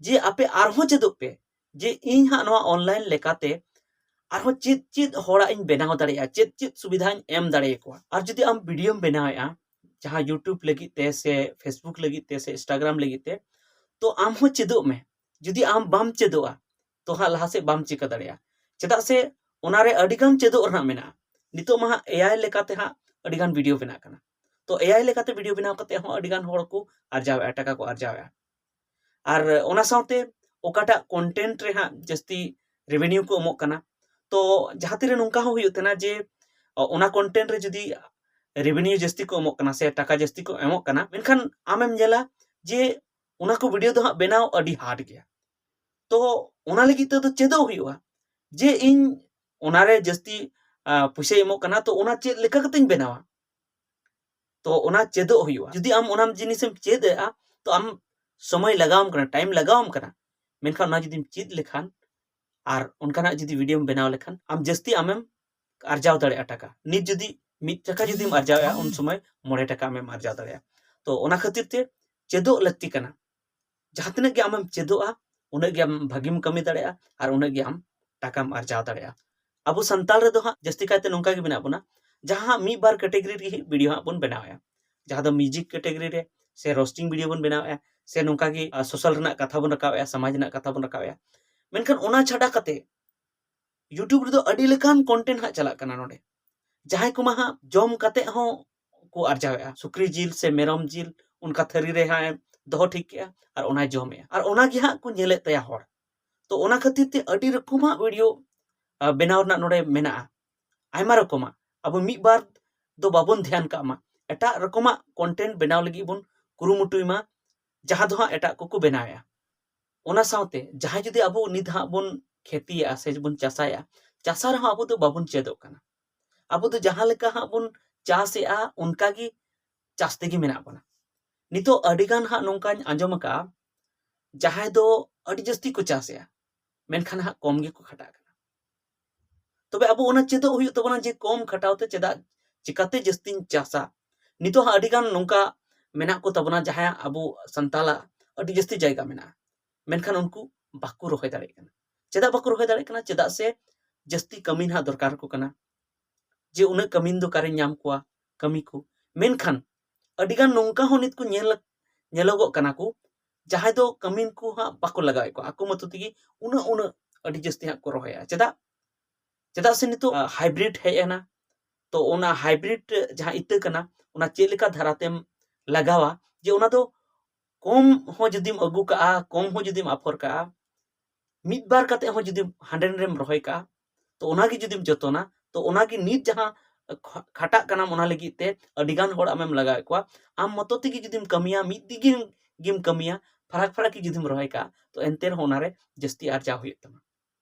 ᱡᱮ ᱟᱯᱮ ᱟᱨᱦᱚᱸ ᱪᱮᱫᱚᱜ ᱯᱮ, ᱡᱮ ᱤᱧ ᱦᱟᱸᱜ ᱱᱚᱣᱟ ᱚᱱᱞᱟᱭᱤᱱ ᱞᱮᱠᱟᱛᱮ ᱟᱨᱦᱚᱸ ᱪᱮᱫ ᱪᱮᱫ ᱦᱚᱲᱟᱜ ᱤᱧ ᱵᱮᱱᱟᱣ ᱫᱟᱲᱮᱭᱟᱜᱼᱟ, ᱪᱮᱫ ᱪᱮᱫ ᱥᱩᱵᱤᱫᱷᱟᱧ ᱮᱢ ᱫᱟᱲᱮᱭᱟᱠᱚᱣᱟ᱾ ᱟᱨ ᱡᱩᱫᱤ ᱟᱢ ᱵᱷᱤᱰᱤᱭᱳᱢ ᱵᱮᱱᱟᱣᱮᱫᱼᱟ, ᱡᱟᱦᱟᱸ YouTube ᱞᱟᱹᱜᱤᱫ ᱛᱮ ᱥᱮ Facebook ᱞᱟᱹᱜᱤᱫ ᱛᱮ ᱥᱮ Instagram ᱞᱟᱹᱜᱤᱫ ᱛᱮ, ᱛᱚ ᱟᱢ ᱦᱚᱸ ᱪᱮᱫᱚᱜ ᱢᱮ᱾ ᱡᱩᱫᱤ ᱟᱢ ᱵᱟᱢ ᱪᱮᱫᱚᱜᱼᱟ, ᱛᱚ ᱦᱟᱸᱜ ᱞᱟᱦᱟ ᱥᱮᱫ ᱵᱟᱢ ᱪᱤᱠᱟᱹ ᱫᱟᱲᱮᱭᱟᱜᱼᱟ᱾ ᱪᱮᱫᱟᱜ ᱥᱮ ᱚᱱᱟᱨᱮ ᱟᱹᱰᱤᱜᱟᱱ ᱪᱮᱫᱚᱜ ᱨᱮᱱᱟᱜ ᱢᱮᱱᱟᱜᱼᱟ᱾ ᱱᱤᱛᱚᱜ ᱢᱟ ᱦᱟᱸᱜ ᱮ ᱟᱭ ᱞᱮᱠᱟᱛᱮ ᱦᱟᱸᱜ ᱟᱹᱰᱤᱜᱟᱱ ᱵᱷᱤᱰᱤᱭᱳ ᱵᱮᱱᱟᱜ ᱠᱟᱱᱟ᱾ ᱛᱚ ᱮ ᱟᱭ ᱞᱮᱠᱟᱛᱮ ᱵᱷᱤᱰᱤᱭᱳ ᱵᱮᱱᱟᱣ ᱠᱟᱛᱮ ᱦᱚᱸ ᱟᱹᱰᱤᱜᱟᱱ ᱦᱚᱲ ᱠᱚ ᱟᱨᱡᱟᱣᱮᱫᱼᱟ, ᱴᱟᱠᱟ ᱠᱚ ᱟᱨᱡᱟᱣᱮᱫᱼᱟ᱾ ᱟᱨ ᱚᱱᱟ ᱥᱟᱶᱛᱮ ᱚᱠᱟᱴᱟᱜ ᱠᱚᱱᱴᱮᱱᱴ ᱨᱮ ᱦᱟᱸᱜ ᱡᱟᱹᱥᱛᱤ ᱨᱮᱵᱷᱮᱱᱤᱭᱩ ᱠᱚ ᱮᱢᱚᱜ ᱠᱟᱱᱟ, ᱛᱚ ᱡᱟᱦᱟᱸ ᱛᱤᱨᱮ ᱱᱚᱝᱠᱟ ᱦᱚᱸ ᱦᱩᱭᱩᱜ ᱛᱟᱦᱮᱱᱟ ᱡᱮ ᱚᱱᱟ ᱠᱚᱱᱴᱮᱱᱴ ᱨᱮ ᱡᱩᱫᱤ ᱨᱮᱵᱷᱮᱱᱤᱭᱩ ᱡᱟᱹᱥᱛᱤ ᱠᱚ ᱮᱢᱚᱜ ᱠᱟᱱᱟ ᱥᱮ ᱴᱟᱠᱟ ᱡᱟᱹᱥᱛᱤ ᱠᱚ ᱮᱢᱚᱜ ᱠᱟᱱᱟ, ᱢᱮᱱᱠᱷᱟᱱ ᱟᱢᱮᱢ ᱧᱮᱞᱟ ᱡᱮ ᱚᱱᱟ ᱠᱚ ᱵᱷᱤᱰᱤᱭᱳ ᱫᱚ ᱦᱟᱸᱜ ᱵᱮᱱᱟᱣ ᱟᱹᱰᱤ ᱦᱟᱨᱰ ᱜᱮᱭᱟ᱾ ᱛᱚ ᱚᱱᱟ ᱞᱟᱹᱜᱤᱫ ᱛᱮᱫᱚ ᱪᱮᱫᱚᱜ ᱦᱩᱭᱩᱜᱼᱟ ᱡᱮ ᱤᱧ ᱚᱱᱟᱨᱮ ᱡᱟᱹᱥᱛᱤ ᱟᱸ, ᱯᱚᱭᱥᱟᱭ ᱮᱢᱚᱜ ᱠᱟᱱᱟ, ᱛᱚ ᱚᱱᱟ ᱪᱮᱫ ᱞᱮᱠᱟ ᱠᱟᱛᱮᱧ ᱵᱮᱱᱟᱣᱟ? ᱛᱚ ᱚᱱᱟ ᱪᱮᱫᱚᱜ ᱦᱩᱭᱩᱜᱼᱟ᱾ ᱡᱩᱫᱤ ᱟᱢ ᱚᱱᱟ ᱡᱤᱱᱤᱥᱮᱢ ᱪᱮᱫ ᱮᱫᱼᱟ, ᱛᱚ ᱟᱢ ᱥᱚᱢᱚᱭ ᱞᱟᱜᱟᱣᱟᱢ ᱠᱟᱱᱟ, ᱴᱟᱭᱤᱢ ᱞᱟᱜᱟᱣᱟᱢ ᱠᱟᱱᱟ, ᱢᱮᱱᱠᱷᱟᱱ ᱚᱱᱟ ᱡᱩᱫᱤᱢ ᱪᱮᱫ ᱞᱮᱠᱷᱟᱱ ᱟᱨ ᱚᱱᱠᱟᱱᱟᱜ ᱡᱩᱫᱤ ᱵᱷᱤᱰᱤᱭᱳᱢ ᱵᱮᱱᱟᱣ ᱞᱮᱠᱷᱟᱱ, ᱟᱢ ᱡᱟᱹᱥᱛᱤ ᱟᱢᱮᱢ ᱟᱨᱡᱟᱣ ᱫᱟᱲᱮᱭᱟᱜᱼᱟ ᱴᱟᱠᱟ᱾ ᱱᱤᱛ ᱡᱩᱫᱤ ᱢᱤᱫ ᱴᱟᱠᱟ ᱡᱩᱫᱤᱢ ᱟᱨᱡᱟᱣᱮᱫᱼᱟ, ᱩᱱ ᱥᱚᱢᱚᱭ ᱢᱚᱬᱮ ᱴᱟᱠᱟ ᱟᱢᱮᱢ ᱟᱨᱡᱟᱣ ᱫᱟᱲᱮᱭᱟᱜᱼᱟ᱾ ᱛᱚ ᱚᱱᱟ ᱠᱷᱟᱹᱛᱤᱨ ᱛᱮ ᱪᱮᱫᱚᱜ ᱞᱟᱹᱠᱛᱤ ᱠᱟᱱᱟ᱾ ᱡᱟᱦᱟᱸ ᱛᱤᱱᱟᱹᱜ ᱜᱮ ᱟᱢᱮᱢ ᱪᱮᱫᱚᱜᱼᱟ, ᱩᱱᱟᱹᱜ ᱜᱮ ᱟᱢ ᱵᱷᱟᱹᱜᱤᱢ ᱠᱟᱹᱢᱤ ᱫᱟᱲᱮᱭᱟᱜᱼᱟ ᱟᱨ ᱩᱱᱟᱹᱜ ᱜᱮ ᱟᱢ ᱴᱟᱠᱟᱢ ᱟᱨᱡᱟᱣ ᱫᱟᱲᱮᱭᱟᱜᱼᱟ᱾ ᱟᱵᱚ ᱥᱟᱱᱛᱟᱲ ᱨᱮᱫᱚ ᱦᱟᱸᱜ ᱡᱟᱹᱥᱛᱤ ᱠᱟᱭᱛᱮ ᱱᱚᱝᱠᱟ ᱜᱮ ᱢᱮᱱᱟᱜ ᱵᱚᱱᱟ, ᱡᱟᱦᱟᱸ ᱦᱟᱸᱜ ᱢᱤᱫ ᱵᱟᱨ ᱠᱮᱴᱮᱜᱚᱨᱤ ᱨᱮᱜᱮ ᱵᱷᱤᱰᱤᱭᱳ ᱦᱟᱸᱜ ᱵᱚᱱ ᱵᱮᱱᱟᱣᱮᱫᱼᱟ, ᱡᱟᱦᱟᱸ ᱫᱚ ᱢᱤᱭᱩᱡᱤᱠ ᱠᱮᱴᱮᱜᱚᱨᱤ ᱨᱮ ᱥᱮ ᱨᱳᱥᱴᱤᱝ ᱵᱷᱤᱰᱤᱭᱳ ᱵᱚᱱ ᱵᱮᱱᱟᱣᱮᱫᱼᱟ, ᱥᱮ ᱱᱚᱝᱠᱟ ᱜᱮ ᱥᱳᱥᱟᱞ ᱨᱮᱱᱟᱜ ᱠᱟᱛᱷᱟ ᱵᱚᱱ ᱨᱟᱠᱟᱵᱮᱫᱼᱟ, ᱥᱚᱢᱟᱡᱽ ᱨᱮᱱᱟᱜ ᱠᱟᱛᱷᱟ ᱵᱚᱱ ᱨᱟᱠᱟᱵᱮᱫᱼᱟ᱾ ᱢᱮᱱᱠᱷᱟᱱ ᱚᱱᱟ ᱪᱷᱟᱰᱟ ᱠᱟᱛᱮ YouTube ᱨᱮᱫᱚ ᱟᱹᱰᱤ ᱞᱮᱠᱟᱱ ᱠᱚᱱᱴᱮᱱᱴ ᱦᱟᱸᱜ ᱪᱟᱞᱟᱜ ᱠᱟᱱᱟ ᱱᱚᱰᱮ᱾ ᱡᱟᱦᱟᱸᱭ ᱠᱚᱢᱟ ᱦᱟᱸᱜ ᱡᱚᱢ ᱠᱟᱛᱮ ᱦᱚᱸ ᱠᱚ ᱟᱨᱡᱟᱣᱮᱫᱼᱟ, ᱥᱩᱠᱨᱤ ᱡᱤᱞ ᱥᱮ ᱢᱮᱨᱚᱢ ᱡᱤᱞ ᱚᱱᱠᱟ ᱛᱷᱟᱹᱨᱤ ᱨᱮ ᱦᱟᱸᱜ ᱮ ᱫᱚᱦᱚ ᱴᱷᱤᱠ ᱠᱮᱜᱼᱟ ᱟᱨ ᱚᱱᱟᱭ ᱡᱚᱢᱮᱜᱼᱟ, ᱟᱨ ᱚᱱᱟ ᱜᱮ ᱦᱟᱸᱜ ᱠᱚ ᱧᱮᱞᱮᱫ ᱛᱟᱭᱟ ᱦᱚᱲ᱾ ᱛᱚ ᱚᱱᱟ ᱠᱷᱟᱹᱛᱤᱨ ᱛᱮ ᱟᱹᱰᱤ ᱨᱚᱠᱚᱢᱟᱜ ᱵᱷᱤᱰᱤᱭᱳ ᱵᱮᱱᱟᱣ ᱨᱮᱱᱟᱜ ᱱᱚᱰᱮ ᱢᱮᱱᱟᱜᱼᱟ, ᱟᱭᱢᱟ ᱨᱚᱠᱚᱢᱟᱜ᱾ ᱟᱵᱚ ᱢᱤᱫ ᱵᱟᱨ ᱫᱚ ᱵᱟᱵᱚᱱ ᱫᱷᱮᱭᱟᱱ ᱠᱟᱜ ᱢᱟ, ᱮᱴᱟᱜ ᱨᱚᱠᱚᱢᱟᱜ ᱠᱚᱱᱴᱮᱱᱴ ᱵᱮᱱᱟᱣ ᱞᱟᱹᱜᱤᱫ ᱵᱚᱱ ᱠᱩᱨᱩᱢᱩᱴᱩᱭ ᱢᱟ, ᱡᱟᱦᱟᱸ ᱫᱚ ᱦᱟᱸᱜ ᱮᱴᱟᱜ ᱠᱚᱠᱚ ᱵᱮᱱᱟᱣᱮᱫᱼᱟ᱾ ᱚᱱᱟ ᱥᱟᱶᱛᱮ ᱡᱟᱦᱟᱸᱭ ᱡᱩᱫᱤ ᱟᱵᱚ ᱱᱤᱛ ᱦᱟᱸᱜ ᱵᱚᱱ ᱠᱷᱮᱛᱤᱭᱮᱫᱼᱟ ᱥᱮ ᱵᱚᱱ ᱪᱟᱥᱟᱭᱮᱫᱼᱟ, ᱪᱟᱥᱟ ᱨᱮᱦᱚᱸ ᱟᱵᱚ ᱫᱚ ᱵᱟᱵᱚᱱ ᱪᱮᱫᱚᱜ ᱠᱟᱱᱟ᱾ ᱟᱵᱚ ᱫᱚ ᱡᱟᱦᱟᱸ ᱞᱮᱠᱟ ᱦᱟᱸᱜ ᱵᱚᱱ ᱪᱟᱥᱮᱫᱼᱟ, ᱚᱱᱠᱟ ᱜᱮ ᱪᱟᱥ ᱛᱮᱜᱮ ᱢᱮᱱᱟᱜ ᱵᱚᱱᱟ᱾ ᱱᱤᱛᱚᱜ ᱟᱹᱰᱤ ᱜᱟᱱ ᱦᱟᱸᱜ ᱱᱚᱝᱠᱟᱧ ᱟᱸᱡᱚᱢ ᱟᱠᱟᱫᱼᱟ, ᱡᱟᱦᱟᱸᱭ ᱫᱚ ᱟᱹᱰᱤ ᱡᱟᱹᱥᱛᱤ ᱠᱚ ᱪᱟᱥᱮᱫᱼᱟ, ᱢᱮᱱᱠᱷᱟᱱ ᱦᱟᱸᱜ ᱠᱚᱢ ᱜᱮᱠᱚ ᱠᱷᱟᱴᱟᱜ ᱠᱟᱱᱟ᱾ ᱛᱚᱵᱮ ᱟᱵᱚ ᱚᱱᱟ ᱪᱮᱫᱚᱜ ᱦᱩᱭᱩᱜ ᱛᱟᱵᱚᱱᱟ ᱡᱮ ᱠᱚᱢ ᱠᱷᱟᱴᱟᱣ ᱛᱮ ᱪᱮᱫᱟᱜ, ᱪᱤᱠᱟᱛᱮ ᱡᱟᱹᱥᱛᱤᱧ ᱪᱟᱥᱟ᱾ ᱱᱤᱛᱚᱜ ᱦᱚᱸ ᱟᱹᱰᱤ ᱜᱟᱱ ᱱᱚᱝᱠᱟ ᱢᱮᱱᱟᱜ ᱠᱚ ᱛᱟᱵᱚᱱᱟ ᱡᱟᱦᱟᱸᱭᱟᱜ ᱟᱵᱚ ᱥᱟᱱᱛᱟᱞᱟᱜ ᱟᱹᱰᱤ ᱡᱟᱹᱥᱛᱤ ᱡᱟᱭᱜᱟ ᱢᱮᱱᱟᱜᱼᱟ, ᱢᱮᱱᱠᱷᱟᱱ ᱩᱱᱠᱩ ᱵᱟᱠᱚ ᱨᱚᱦᱚᱭ ᱫᱟᱲᱮᱭᱟᱜ ᱠᱟᱱᱟ᱾ ᱪᱮᱫᱟᱜ ᱵᱟᱠᱚ ᱨᱚᱦᱚᱭ ᱫᱟᱲᱮᱭᱟᱜ ᱠᱟᱱᱟ? ᱪᱮᱫᱟᱜ ᱥᱮ ᱡᱟᱹᱥᱛᱤ ᱠᱟᱹᱢᱤ ᱱᱟᱦᱟᱜ ᱫᱚᱨᱠᱟᱨ ᱟᱠᱚ ᱠᱟᱱᱟ, ᱡᱮ ᱩᱱᱟᱹᱜ ᱠᱟᱹᱢᱤᱱ ᱫᱚ ᱚᱠᱟᱨᱮᱧ ᱧᱟᱢ ᱠᱚᱣᱟ ᱠᱟᱹᱢᱤ ᱠᱚ᱾ ᱢᱮᱱᱠᱷᱟᱱ ᱟᱹᱰᱤᱜᱟᱱ ᱱᱚᱝᱠᱟ ᱦᱚᱸ ᱱᱤᱛ ᱠᱚ ᱧᱮᱞ, ᱧᱮᱞᱚᱜᱚᱜ ᱠᱟᱱᱟ ᱠᱚ, ᱡᱟᱦᱟᱸᱭ ᱫᱚ ᱠᱟᱹᱢᱤᱱ ᱠᱚ ᱦᱟᱸᱜ ᱵᱟᱠᱚ ᱞᱟᱜᱟᱣᱮᱫ ᱠᱚᱣᱟ, ᱟᱠᱚ ᱢᱚᱛᱚ ᱛᱮᱜᱮ ᱩᱱᱟᱹᱜ ᱩᱱᱟᱹᱜ ᱟᱹᱰᱤ ᱡᱟᱹᱥᱛᱤ ᱦᱟᱸᱜ ᱠᱚ ᱨᱚᱦᱚᱭᱟ᱾ ᱪᱮᱫᱟᱜ? ᱪᱮᱫᱟᱜ ᱥᱮ ᱱᱤᱛᱚᱜ ᱦᱟᱭᱵᱨᱤᱰ ᱦᱮᱡ ᱮᱱᱟ, ᱛᱚ ᱚᱱᱟ ᱦᱟᱭᱵᱨᱤᱰ ᱡᱟᱦᱟᱸ ᱤᱛᱟᱹ ᱠᱟᱱᱟ, ᱚᱱᱟ ᱪᱮᱫ ᱞᱮᱠᱟ ᱫᱷᱟᱨᱟᱛᱮᱢ ᱞᱟᱜᱟᱣᱟ, ᱡᱮ ᱚᱱᱟ ᱫᱚ ᱠᱚᱢ ᱦᱚᱸ ᱡᱩᱫᱤᱢ ᱟᱹᱜᱩ ᱠᱟᱜᱼᱟ, ᱠᱚᱢ ᱦᱚᱸ ᱡᱩᱫᱤᱢ ᱟᱯᱷᱚᱨ ᱠᱟᱜᱼᱟ, ᱢᱤᱫ ᱵᱟᱨ ᱠᱟᱛᱮ ᱦᱚᱸ ᱡᱩᱫᱤ ᱦᱟᱸᱰᱮ ᱱᱟᱰᱮᱢ ᱨᱚᱦᱚᱭ ᱠᱟᱜᱼᱟ, ᱛᱚ ᱚᱱᱟᱜᱮ ᱡᱩᱫᱤᱢ ᱡᱚᱛᱚᱱᱟ, ᱛᱚ ᱚᱱᱟᱜᱮ ᱱᱤᱛ ᱡᱟᱦᱟᱸ ᱠᱷᱟ-, ᱠᱷᱟᱴᱟᱜ ᱠᱟᱱᱟᱢ, ᱚᱱᱟ ᱞᱟᱹᱜᱤᱫ ᱛᱮ ᱟᱹᱰᱤ ᱜᱟᱱ ᱦᱚᱲ ᱟᱢᱮᱢ ᱞᱟᱜᱟᱣᱮᱫ ᱠᱚᱣᱟ᱾ ᱟᱢ ᱢᱚᱛᱚ ᱛᱮᱜᱮ ᱡᱩᱫᱤᱢ ᱠᱟᱹᱢᱤᱭᱟ, ᱢᱤᱫ ᱫᱤᱜᱮᱢ, ᱜᱮᱢ ᱠᱟᱹᱢᱤᱭᱟ, ᱯᱷᱟᱨᱟᱠ ᱯᱷᱟᱨᱟᱠ ᱜᱮ ᱡᱩᱫᱤᱢ ᱨᱚᱦᱚᱭ ᱠᱟᱜᱼᱟ, ᱛᱚ ᱮᱱᱛᱮ ᱨᱮᱦᱚᱸ ᱚᱱᱟᱨᱮ ᱡᱟᱹᱥᱛᱤ ᱟᱨᱡᱟᱣ ᱦᱩᱭᱩᱜ ᱛᱟᱢᱟ᱾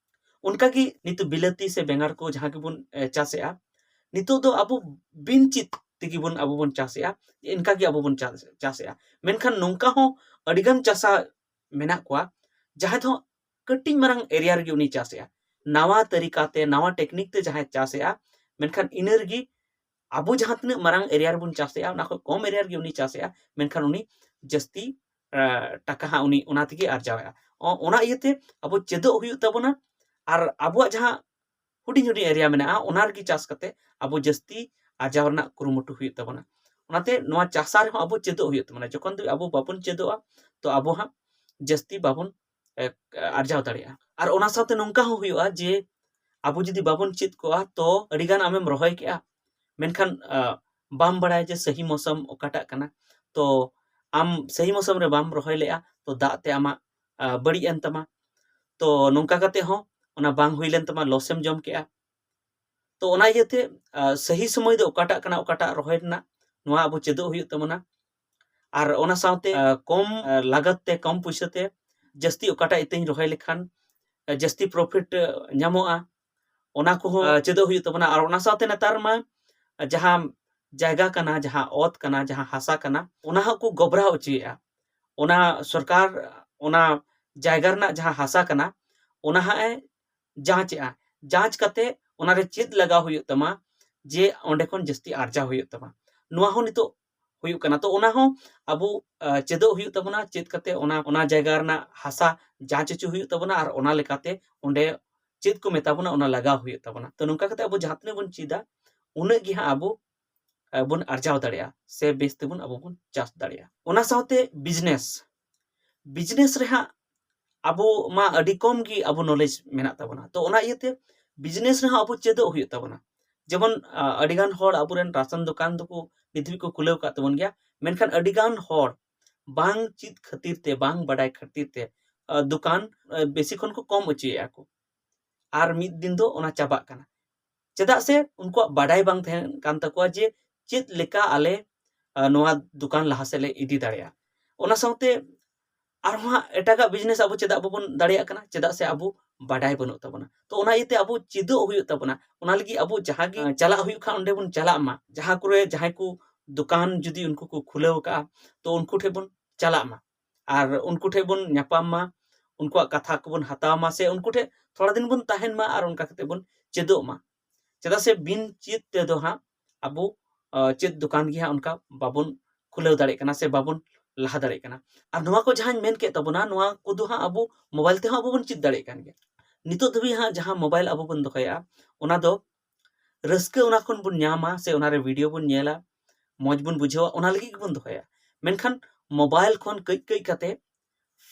ᱚᱱᱠᱟᱜᱮ ᱱᱤᱛᱚᱜ ᱵᱤᱞᱟᱹᱛᱤ ᱥᱮ ᱵᱮᱸᱜᱟᱲ ᱠᱚ ᱡᱟᱦᱟᱸ ᱜᱮᱵᱚᱱ, ᱮ, ᱪᱟᱥᱮᱜᱼᱟ, ᱱᱤᱛᱚᱜ ᱫᱚ ᱟᱵᱚ ᱵᱤᱱ ᱪᱮᱫ ᱛᱮᱜᱮ ᱵᱚᱱ, ᱟᱵᱚ ᱵᱚᱱ ᱪᱟᱥᱮᱜᱼᱟ, ᱚᱱᱠᱟᱜᱮ ᱟᱵᱚ ᱵᱚᱱ ᱪᱟᱥ, ᱪᱟᱥᱮᱜᱼᱟ᱾ ᱢᱮᱱᱠᱷᱟᱱ ᱱᱚᱝᱠᱟ ᱦᱚᱸ ᱟᱹᱰᱤᱜᱟᱱ ᱪᱟᱥᱟ ᱢᱮᱱᱟᱜ ᱠᱚᱣᱟ, ᱡᱟᱦᱟᱸᱭ ᱫᱚ ᱠᱟᱹᱴᱤᱡ ᱢᱟᱨᱟᱝ ᱮᱨᱤᱭᱟ ᱨᱮᱜᱮ ᱩᱱᱤ ᱪᱟᱥᱮᱜᱼᱟ᱾ ᱱᱟᱣᱟ ᱛᱟᱹᱨᱤᱠᱟ ᱛᱮ, ᱱᱟᱣᱟ ᱴᱮᱠᱱᱤᱠ ᱛᱮ ᱡᱟᱦᱟᱸᱭ ᱪᱟᱥᱮᱜᱼᱟ, ᱢᱮᱱᱠᱷᱟᱱ ᱤᱱᱟᱹ ᱨᱮᱜᱮ ᱟᱵᱚ ᱡᱟᱦᱟᱸ ᱛᱤᱱᱟᱹᱜ ᱢᱟᱨᱟᱝ ᱮᱨᱤᱭᱟ ᱨᱮᱵᱚᱱ ᱪᱟᱥᱮᱜᱼᱟ, ᱚᱱᱟ ᱠᱷᱚᱱ ᱠᱚᱢ ᱮᱨᱤᱭᱟ ᱨᱮᱜᱮ ᱩᱱᱤ ᱪᱟᱥᱮᱜᱼᱟ, ᱢᱮᱱᱠᱷᱟᱱ ᱩᱱᱤ ᱡᱟᱹᱥᱛᱤ, ᱮ, ᱴᱟᱠᱟ ᱦᱟᱸᱜ ᱩᱱᱤ ᱚᱱᱟ ᱛᱮᱜᱮ ᱟᱨᱡᱟᱣᱮᱜᱼᱟ᱾ ᱚ-, ᱚᱱᱟ ᱤᱭᱟᱹᱛᱮ ᱟᱵᱚ ᱪᱮᱫᱚᱜ ᱦᱩᱭᱩᱜ ᱛᱟᱵᱚᱱᱟ, ᱟᱨ ᱟᱵᱚᱣᱟᱜ ᱡᱟᱦᱟᱸ ᱦᱩᱰᱤᱧ ᱦᱩᱰᱤᱧ ᱮᱨᱤᱭᱟ ᱢᱮᱱᱟᱜᱼᱟ, ᱚᱱᱟ ᱨᱮᱜᱮ ᱪᱟᱥ ᱠᱟᱛᱮ ᱟᱵᱚ ᱡᱟᱹᱥᱛᱤ ᱟᱨᱡᱟᱣ ᱨᱮᱱᱟᱜ ᱠᱩᱨᱩᱢᱩᱴᱩ ᱦᱩᱭᱩᱜ ᱛᱟᱵᱚᱱᱟ᱾ ᱚᱱᱟᱛᱮ ᱱᱚᱣᱟ ᱪᱟᱥᱟ ᱨᱮᱦᱚᱸ ᱟᱵᱚ ᱪᱮᱫᱚᱜ ᱦᱩᱭᱩᱜ ᱛᱟᱵᱚᱱᱟ᱾ ᱡᱚᱠᱷᱚᱱ ᱫᱷᱟᱹᱵᱤᱡ ᱟᱵᱚ ᱵᱟᱵᱚᱱ ᱪᱮᱫᱚᱜᱼᱟ, ᱛᱚ ᱟᱵᱚ ᱦᱟᱸᱜ ᱡᱟᱹᱥᱛᱤ ᱵᱟᱵᱚᱱ, ᱮ, ᱟᱨᱡᱟᱣ ᱫᱟᱲᱮᱭᱟᱜᱼᱟ᱾ ᱟᱨ ᱚᱱᱟ ᱥᱟᱶᱛᱮ ᱱᱚᱝᱠᱟ ᱦᱚᱸ ᱦᱩᱭᱩᱜᱼᱟ ᱡᱮ ᱟᱵᱚ ᱡᱩᱫᱤ ᱵᱟᱵᱚᱱ ᱪᱮᱫ ᱠᱚᱜᱼᱟ, ᱛᱚ ᱟᱹᱰᱤᱜᱟᱱ ᱟᱢᱮᱢ ᱨᱚᱦᱚᱭ ᱠᱮᱜᱼᱟ, ᱢᱮᱱᱠᱷᱟᱱ, ᱟ, ᱵᱟᱢ ᱵᱟᱲᱟᱭᱟ ᱡᱮ ᱥᱟᱹᱦᱤ ᱢᱳᱥᱚᱢ ᱚᱠᱟᱴᱟᱜ ᱠᱟᱱᱟ᱾ ᱛᱚ ᱟᱢ ᱥᱟᱹᱦᱤ ᱢᱳᱥᱚᱢ ᱨᱮ ᱵᱟᱢ ᱨᱚᱦᱚᱭ ᱞᱮᱜᱼᱟ, ᱛᱚ ᱫᱟᱜ ᱛᱮ ᱟᱢᱟᱜ, ᱟ, ᱵᱟᱹᱲᱤᱡ ᱮᱱ ᱛᱟᱢᱟ᱾ ᱛᱚ ᱱᱚᱝᱠᱟ ᱠᱟᱛᱮ ᱦᱚᱸ ᱚᱱᱟ ᱵᱟᱝ ᱦᱩᱭ ᱞᱮᱱ ᱛᱟᱢᱟ, ᱞᱚᱥ ᱮᱢ ᱡᱚᱢ ᱠᱮᱜᱼᱟ᱾ ᱛᱚ ᱚᱱᱟ ᱤᱭᱟᱹᱛᱮ, ᱟ, ᱥᱟᱹᱦᱤ ᱥᱚᱢᱚᱭ ᱫᱚ ᱚᱠᱟᱴᱟᱜ ᱠᱟᱱᱟ, ᱚᱠᱟᱴᱟᱜ ᱨᱚᱦᱚᱭ ᱨᱮᱱᱟᱜ, ᱱᱚᱣᱟ ᱟᱵᱚ ᱪᱮᱫᱚᱜ ᱦᱩᱭᱩᱜ ᱛᱟᱵᱚᱱᱟ᱾ ᱟᱨ ᱚᱱᱟ ᱥᱟᱶᱛᱮ, ᱟᱸ, ᱠᱚᱢ, ᱟᱸ, ᱞᱟᱜᱟᱛ ᱛᱮ, ᱠᱚᱢ ᱯᱩᱭᱥᱟᱹ ᱛᱮ ᱡᱟᱹᱥᱛᱤ ᱚᱠᱟᱴᱟᱜ ᱤᱛᱟᱹᱧ ᱨᱚᱦᱚᱭ ᱞᱮᱠᱷᱟᱱ, ᱟᱸ, ᱡᱟᱹᱥᱛᱤ profit, ᱟᱸ, ᱧᱟᱢᱚᱜᱼᱟ, ᱚᱱᱟ ᱠᱚᱦᱚᱸ, ᱟᱸ, ᱪᱮᱫᱚᱜ ᱦᱩᱭᱩᱜ ᱛᱟᱵᱚᱱᱟ᱾ ᱟᱨ ᱚᱱᱟ ᱥᱟᱶᱛᱮ ᱱᱮᱛᱟᱨ ᱢᱟ ᱡᱟᱦᱟᱸ ᱡᱟᱭᱜᱟ ᱠᱟᱱᱟ, ᱡᱟᱦᱟᱸ ᱚᱛ ᱠᱟᱱᱟ, ᱡᱟᱦᱟᱸ ᱦᱟᱥᱟ ᱠᱟᱱᱟ, ᱚᱱᱟ ᱦᱚᱸᱠᱚ ᱜᱚᱵᱨᱟᱣ ᱦᱚᱪᱚᱭᱮᱫᱼᱟ᱾ ᱚᱱᱟ ᱥᱚᱨᱠᱟᱨ ᱚᱱᱟ ᱡᱟᱭᱜᱟ ᱨᱮᱱᱟᱜ ᱡᱟᱦᱟᱸ ᱦᱟᱥᱟ ᱠᱟᱱᱟ, ᱚᱱᱟ ᱦᱟᱸᱜ ᱮ ᱡᱟᱸᱪᱮᱜᱼᱟ᱾ ᱡᱟᱸᱪ ᱠᱟᱛᱮ ᱚᱱᱟᱨᱮ ᱪᱮᱫ ᱞᱟᱜᱟᱣ ᱦᱩᱭᱩᱜ ᱛᱟᱢᱟ ᱡᱮ ᱚᱸᱰᱮ ᱠᱷᱚᱱ ᱡᱟᱹᱥᱛᱤ ᱟᱨᱡᱟᱣ ᱦᱩᱭᱩᱜ ᱛᱟᱢᱟ᱾ ᱱᱚᱣᱟ ᱦᱚᱸ ᱱᱤᱛᱚᱜ ᱦᱩᱭᱩᱜ ᱠᱟᱱᱟ᱾ ᱛᱚ ᱚᱱᱟ ᱦᱚᱸ ᱟᱵᱚ, ᱟᱸ, ᱪᱮᱫᱚᱜ ᱦᱩᱭᱩᱜ ᱛᱟᱵᱚᱱᱟ, ᱪᱮᱫ ᱠᱟᱛᱮ ᱚᱱᱟ, ᱚᱱᱟ ᱡᱟᱭᱜᱟ ᱨᱮᱱᱟᱜ ᱦᱟᱥᱟ ᱡᱟᱸᱪ ᱦᱚᱪᱚ ᱦᱩᱭᱩᱜ ᱛᱟᱵᱚᱱᱟ ᱟᱨ ᱚᱱᱟ ᱞᱮᱠᱟᱛᱮ ᱚᱸᱰᱮ ᱪᱮᱫ ᱠᱚ ᱢᱮᱛᱟ ᱵᱚᱱᱟ ᱚᱱᱟ ᱞᱟᱜᱟᱣ ᱦᱩᱭᱩᱜ ᱛᱟᱵᱚᱱᱟ᱾ ᱛᱚ ᱱᱚᱝᱠᱟ ᱠᱟᱛᱮ ᱟᱵᱚ ᱡᱟᱦᱟᱸ ᱛᱤᱱᱟᱹᱜ ᱵᱚᱱ ᱪᱮᱫᱟ ᱩᱱᱟᱹᱜ ᱜᱮ ᱦᱟᱸᱜ ᱟᱵᱚ, ᱟᱸ, ᱵᱚᱱ ᱟᱨᱡᱟᱣ ᱫᱟᱲᱮᱭᱟᱜᱼᱟ ᱥᱮ ᱵᱮᱥ ᱛᱮᱵᱚᱱ ᱟᱵᱚ ᱵᱚᱱ ᱪᱟᱥ ᱫᱟᱲᱮᱭᱟᱜᱼᱟ᱾ ᱚᱱᱟ ᱥᱟᱶᱛᱮ business, business ᱨᱮᱦᱟᱸᱜ ᱟᱵᱚ ᱢᱟ ᱟᱹᱰᱤ ᱠᱚᱢ ᱜᱮ ᱟᱵᱚ knowledge ᱢᱮᱱᱟᱜ ᱛᱟᱵᱚᱱᱟ᱾ ᱛᱚ ᱚᱱᱟ ᱤᱭᱟᱹᱛᱮ business ᱨᱮᱦᱚᱸ ᱟᱵᱚ ᱪᱮᱫᱚᱜ ᱦᱩᱭᱩᱜ ᱛᱟᱵᱚᱱᱟ᱾ ᱡᱮᱢᱚᱱ, ᱟᱸ, ᱟᱹᱰᱤᱜᱟᱱ ᱦᱚᱲ ᱟᱵᱚᱨᱮᱱ ᱨᱟᱥᱚᱱ ᱫᱚᱠᱟᱱ ᱫᱚᱠᱚ ᱱᱤᱛ ᱦᱟᱹᱵᱤᱡ ᱠᱚ ᱠᱷᱩᱞᱟᱹᱣ ᱟᱠᱟᱫ ᱛᱟᱵᱚᱱ ᱜᱮᱭᱟ, ᱢᱮᱱᱠᱷᱟᱱ ᱟᱹᱰᱤᱜᱟᱱ ᱦᱚᱲ ᱵᱟᱝ ᱪᱮᱫ ᱠᱷᱟᱹᱛᱤᱨ ᱛᱮ, ᱵᱟᱝ ᱵᱟᱰᱟᱭ ᱠᱷᱟᱹᱛᱤᱨ ᱛᱮ, ᱟᱸ, ᱫᱚᱠᱟᱱ, ᱟᱸ, ᱵᱮᱥᱤ ᱠᱷᱚᱱ ᱠᱚ ᱠᱚᱢ ᱚᱪᱚᱭᱮᱫᱼᱟ ᱠᱚ᱾ ᱟᱨ ᱢᱤᱫ ᱫᱤᱱ ᱫᱚ ᱚᱱᱟ ᱪᱟᱵᱟᱜ ᱠᱟᱱᱟ᱾ ᱪᱮᱫᱟᱜ ᱥᱮ ᱩᱱᱠᱩᱣᱟᱜ ᱵᱟᱰᱟᱭ ᱵᱟᱝ ᱛᱟᱦᱮᱸ ᱠᱟᱱ ᱛᱟᱠᱚᱣᱟ ᱡᱮ ᱪᱮᱫ ᱞᱮᱠᱟ ᱟᱞᱮ, ᱟᱸ, ᱱᱚᱣᱟ ᱫᱚᱠᱟᱱ ᱞᱟᱦᱟ ᱥᱮᱫ ᱞᱮ ᱤᱫᱤ ᱫᱟᱲᱮᱭᱟᱜᱼᱟ᱾ ᱚᱱᱟ ᱥᱟᱶᱛᱮ ᱟᱨᱦᱚᱸ ᱦᱟᱸᱜ ᱮᱴᱟᱜᱟᱜ business ᱟᱵᱚ ᱪᱮᱫᱟᱜ ᱵᱟᱵᱚᱱ ᱫᱟᱲᱮᱭᱟᱜ ᱠᱟᱱᱟ? ᱪᱮᱫᱟᱜ ᱥᱮ ᱟᱵᱚ ᱵᱟᱰᱟᱭ ᱵᱟᱹᱱᱩᱜ ᱛᱟᱵᱚᱱᱟ᱾ ᱛᱚ ᱚᱱᱟ ᱤᱭᱟᱹᱛᱮ ᱟᱵᱚ ᱪᱮᱫᱚᱜ ᱦᱩᱭᱩᱜ ᱛᱟᱵᱚᱱᱟ᱾ ᱚᱱᱟ ᱞᱟᱹᱜᱤᱫ ᱟᱵᱚ ᱡᱟᱦᱟᱸ ᱜᱮ, ᱟᱸ, ᱪᱟᱞᱟᱜ ᱦᱩᱭᱩᱜ ᱠᱷᱟᱱ ᱚᱸᱰᱮ ᱵᱚᱱ ᱪᱟᱞᱟᱜ ᱢᱟ᱾ ᱡᱟᱦᱟᱸ ᱠᱚᱨᱮ ᱡᱟᱦᱟᱸᱭ ᱠᱚ ᱫᱚᱠᱟᱱ ᱡᱩᱫᱤ ᱩᱱᱠᱩ ᱠᱚ ᱠᱷᱩᱞᱟᱹᱣ ᱟᱠᱟᱫᱼᱟ, ᱛᱚ ᱩᱱᱠᱩ ᱴᱷᱮᱱ ᱵᱚᱱ ᱪᱟᱞᱟᱜ ᱢᱟ᱾ ᱟᱨ ᱩᱱᱠᱩ ᱴᱷᱮᱱ ᱵᱚᱱ ᱧᱟᱯᱟᱢ ᱢᱟ, ᱩᱱᱠᱩᱣᱟᱜ ᱠᱟᱛᱷᱟ ᱠᱚᱵᱚᱱ ᱦᱟᱛᱟᱣ ᱢᱟ, ᱥᱮ ᱩᱱᱠᱩ ᱴᱷᱮᱱ ᱛᱷᱚᱲᱟ ᱫᱤᱱ ᱵᱚᱱ ᱛᱟᱦᱮᱱ ᱢᱟ, ᱟᱨ ᱚᱱᱠᱟ ᱠᱟᱛᱮ ᱵᱚᱱ ᱪᱮᱫᱚᱜ ᱢᱟ᱾ ᱪᱮᱫᱟᱜ ᱥᱮ ᱵᱤᱱ ᱪᱮᱫ ᱛᱮᱫᱚ ᱦᱟᱸᱜ ᱟᱵᱚ, ᱟᱸ, ᱪᱮᱫ ᱫᱚᱠᱟᱱ ᱜᱮ ᱦᱟᱸᱜ ᱚᱱᱠᱟ ᱵᱟᱵᱚᱱ ᱠᱷᱩᱞᱟᱹᱣ ᱫᱟᱲᱮᱭᱟᱜ ᱠᱟᱱᱟ ᱥᱮ ᱵᱟᱵᱚᱱ ᱞᱟᱦᱟ ᱫᱟᱲᱮᱭᱟᱜ ᱠᱟᱱᱟ᱾ ᱟᱨ ᱱᱚᱣᱟ ᱠᱚ ᱡᱟᱦᱟᱸᱧ ᱢᱮᱱ ᱠᱮᱫ ᱛᱟᱵᱚᱱᱟ, ᱱᱚᱣᱟ ᱠᱚᱫᱚ ᱦᱟᱸᱜ ᱟᱵᱚ mobile ᱛᱮᱦᱚᱸ ᱟᱵᱚ ᱵᱚᱱ ᱪᱮᱫ ᱫᱟᱲᱮᱭᱟᱜ ᱠᱟᱱ ᱜᱮᱭᱟ᱾ ᱱᱤᱛᱚᱜ ᱫᱷᱟᱹᱵᱤᱡ ᱦᱟᱸᱜ ᱡᱟᱦᱟᱸ mobile ᱟᱵᱚ ᱵᱚᱱ ᱫᱚᱦᱚᱭᱟ, ᱚᱱᱟ ᱫᱚ ᱨᱟᱹᱥᱠᱟᱹ ᱚᱱᱟ ᱠᱷᱚᱱ ᱵᱚᱱ ᱧᱟᱢᱟ ᱥᱮ ᱚᱱᱟᱨᱮ video ᱵᱚᱱ ᱧᱮᱞᱟ, ᱢᱚᱡᱽ ᱵᱚᱱ ᱵᱩᱡᱷᱟᱹᱣᱟ, ᱚᱱᱟ ᱞᱟᱹᱜᱤᱫ ᱜᱮᱵᱚᱱ ᱫᱚᱦᱚᱭᱟ᱾ ᱢᱮᱱᱠᱷᱟᱱ mobile ᱠᱷᱚᱱ ᱠᱟᱹᱡ ᱠᱟᱹᱡ ᱠᱟᱛᱮ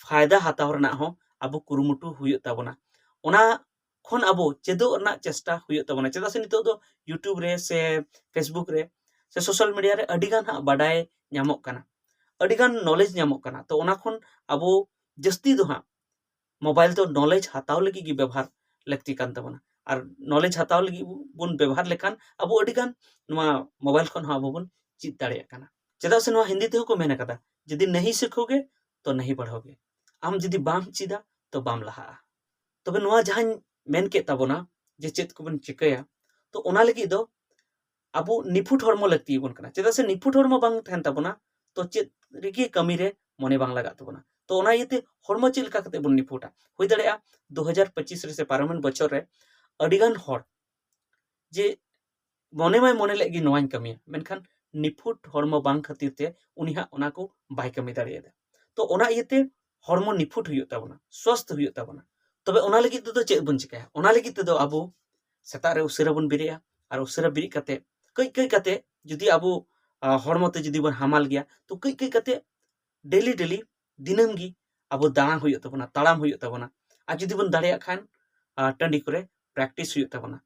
ᱯᱷᱟᱭᱫᱟ ᱦᱟᱛᱟᱣ ᱨᱮᱱᱟᱜ ᱦᱚᱸ ᱟᱵᱚ ᱠᱩᱨᱩᱢᱩᱴᱩ ᱦᱩᱭᱩᱜ ᱛᱟᱵᱚᱱᱟ᱾ ᱚᱱᱟ ᱠᱷᱚᱱ ᱟᱵᱚ ᱪᱮᱫᱚᱜ ᱨᱮᱱᱟᱜ ᱪᱮᱥᱴᱟ ᱦᱩᱭᱩᱜ ᱛᱟᱵᱚᱱᱟ᱾ ᱪᱮᱫᱟᱜ ᱥᱮ ᱱᱤᱛᱚᱜ ᱫᱚ YouTube ᱨᱮ ᱥᱮ Facebook ᱨᱮ ᱥᱮ social media ᱨᱮ ᱟᱹᱰᱤᱜᱟᱱ ᱦᱟᱸᱜ ᱵᱟᱰᱟᱭ ᱧᱟᱢᱚᱜ ᱠᱟᱱᱟ, ᱟᱹᱰᱤᱜᱟᱱ knowledge ᱧᱟᱢᱚᱜ ᱠᱟᱱᱟ᱾ ᱛᱚ ᱚᱱᱟ ᱠᱷᱚᱱ ᱟᱵᱚ ᱡᱟᱹᱥᱛᱤ ᱫᱚ ᱦᱟᱸᱜ mobile ᱫᱚ knowledge ᱦᱟᱛᱟᱣ ᱞᱟᱹᱜᱤᱫ ᱜᱮ ᱵᱮᱵᱚᱦᱟᱨ ᱞᱟᱹᱠᱛᱤ ᱠᱟᱱ ᱛᱟᱵᱚᱱᱟ᱾ ᱟᱨ knowledge ᱦᱟᱛᱟᱣ ᱞᱟᱹᱜᱤᱫ ᱵᱚᱱ ᱵᱮᱵᱚᱦᱟᱨ ᱞᱮᱠᱷᱟᱱ ᱟᱵᱚ ᱟᱹᱰᱤᱜᱟᱱ ᱱᱚᱣᱟ mobile ᱠᱷᱚᱱ ᱦᱚᱸ ᱟᱵᱚ ᱵᱚᱱ ᱪᱮᱫ ᱫᱟᱲᱮᱭᱟᱜ ᱠᱟᱱᱟ᱾ ᱪᱮᱫᱟᱜ ᱥᱮ ᱱᱚᱣᱟ ᱦᱤᱱᱫᱤ ᱛᱮᱦᱚᱸ ᱠᱚ ᱢᱮᱱ ᱟᱠᱟᱫᱟ, ᱡᱩᱫᱤ ᱱᱟᱦᱤ ᱥᱤᱠᱷᱳᱜᱮ ᱛᱚ ᱱᱟᱦᱤ ᱵᱟᱲᱷᱳᱜᱮ᱾ ᱟᱢ ᱡᱩᱫᱤ ᱵᱟᱢ ᱪᱮᱫᱟ ᱛᱚ ᱵᱟᱢ ᱞᱟᱦᱟᱜᱼᱟ᱾ ᱛᱚᱵᱮ ᱱᱚᱣᱟ ᱡᱟᱦᱟᱸᱧ ᱢᱮᱱ ᱠᱮᱫ ᱛᱟᱵᱚᱱᱟ ᱡᱮ ᱪᱮᱫ ᱠᱚᱵᱚᱱ ᱪᱤᱠᱟᱹᱭᱟ, ᱛᱚ ᱚᱱᱟ ᱞᱟᱹᱜᱤᱫ ᱫᱚ ᱟᱵᱚ ᱱᱤᱯᱷᱩᱴ ᱦᱚᱲᱢᱚ ᱞᱟᱹᱠᱛᱤ ᱟᱵᱚᱱ ᱠᱟᱱᱟ᱾ ᱪᱮᱫᱟᱜ ᱥᱮ ᱱᱤᱯᱷᱩᱴ ᱦᱚᱲᱢᱚ ᱵᱟᱝ ᱛᱟᱦᱮᱱ ᱛᱟᱵᱚᱱᱟ ᱛᱚ ᱪᱮᱫ ᱨᱮᱜᱮ ᱠᱟᱹᱢᱤ ᱨᱮ ᱢᱚᱱᱮ ᱵᱟᱝ ᱞᱟᱜᱟᱜ ᱛᱟᱵᱚᱱᱟ᱾ ᱛᱚ ᱚᱱᱟ ᱤᱭᱟᱹᱛᱮ ᱦᱚᱲᱢᱚ ᱪᱮᱫ ᱞᱮᱠᱟ ᱠᱟᱛᱮ ᱵᱚᱱ ᱱᱤᱯᱷᱩᱴᱟ? ᱦᱩᱭ ᱫᱟᱲᱮᱭᱟᱜᱼᱟ ᱫᱩ ᱦᱟᱡᱟᱨ ᱯᱚᱸᱪᱤᱥ ᱨᱮ ᱥᱮ ᱯᱟᱨᱚᱢᱮᱱ ᱵᱚᱪᱷᱚᱨ ᱨᱮ ᱟᱹᱰᱤᱜᱟᱱ ᱦᱚᱲ ᱡᱮ ᱢᱚᱱᱮ ᱢᱟᱭ ᱢᱚᱱᱮ ᱞᱮᱫ ᱜᱮ ᱱᱚᱣᱟᱧ ᱠᱟᱹᱢᱤᱭᱟ, ᱢᱮᱱᱠᱷᱟᱱ ᱱᱤᱯᱷᱩᱴ ᱦᱚᱲᱢᱚ ᱵᱟᱝ ᱠᱷᱟᱹᱛᱤᱨ ᱛᱮ ᱩᱱᱤ ᱦᱟᱸᱜ ᱚᱱᱟ ᱠᱚ ᱵᱟᱭ ᱠᱟᱹᱢᱤ ᱫᱟᱲᱮᱭᱟᱫᱟ᱾ ᱛᱚ ᱚᱱᱟ ᱤᱭᱟᱹᱛᱮ ᱦᱚᱲᱢᱚ ᱱᱤᱯᱷᱩᱴ ᱦᱩᱭᱩᱜ ᱛᱟᱵᱚᱱᱟ, ᱥᱣᱟᱥᱛᱷ ᱦᱩᱭᱩᱜ ᱛᱟᱵᱚᱱᱟ᱾ ᱛᱚᱵᱮ ᱚᱱᱟ ᱞᱟᱹᱜᱤᱫ ᱛᱮᱫᱚ ᱪᱮᱫ ᱵᱚᱱ ᱪᱤᱠᱟᱹᱭᱟ? ᱚᱱᱟ ᱞᱟᱹᱜᱤᱫ ᱛᱮᱫᱚ ᱟᱵᱚ ᱥᱮᱛᱟᱜ ᱨᱮ ᱩᱥᱟᱹᱨᱟ ᱵᱚᱱ ᱵᱮᱨᱮᱫᱼᱟ, ᱟᱨ ᱩᱥᱟᱹᱨᱟ ᱵᱮᱨᱮᱫ ᱠᱟᱛᱮ ᱠᱟᱹᱡ ᱠᱟᱹᱡ ᱠᱟᱛᱮ ᱡᱩᱫᱤ ᱟᱵᱚ, ᱟ, ᱦᱚᱲᱢᱚ ᱛᱮ ᱡᱩᱫᱤ ᱵᱚᱱ ᱦᱟᱢᱟᱞ ᱜᱮᱭᱟ, ᱛᱚ ᱠᱟᱹᱡ ᱠᱟᱹᱡ ᱠᱟᱛᱮ ᱰᱮᱞᱤ ᱰᱮᱞᱤ ᱫᱤᱱᱟᱹᱢ ᱜᱮ ᱟᱵᱚ ᱫᱟᱬᱟ ᱦᱩᱭᱩᱜ ᱛᱟᱵᱚᱱᱟ, ᱛᱟᱲᱟᱢ ᱦᱩᱭᱩᱜ ᱛᱟᱵᱚᱱᱟ᱾ ᱟᱨ ᱡᱩᱫᱤ ᱵᱚᱱ ᱫᱟᱲᱮᱭᱟᱜ ᱠᱷᱟᱱ, ᱟ, ᱴᱟᱺᱰᱤ ᱠᱚᱨᱮ ᱯᱨᱮᱠᱴᱤᱥ ᱦᱩᱭᱩᱜ ᱛᱟᱵᱚᱱᱟ᱾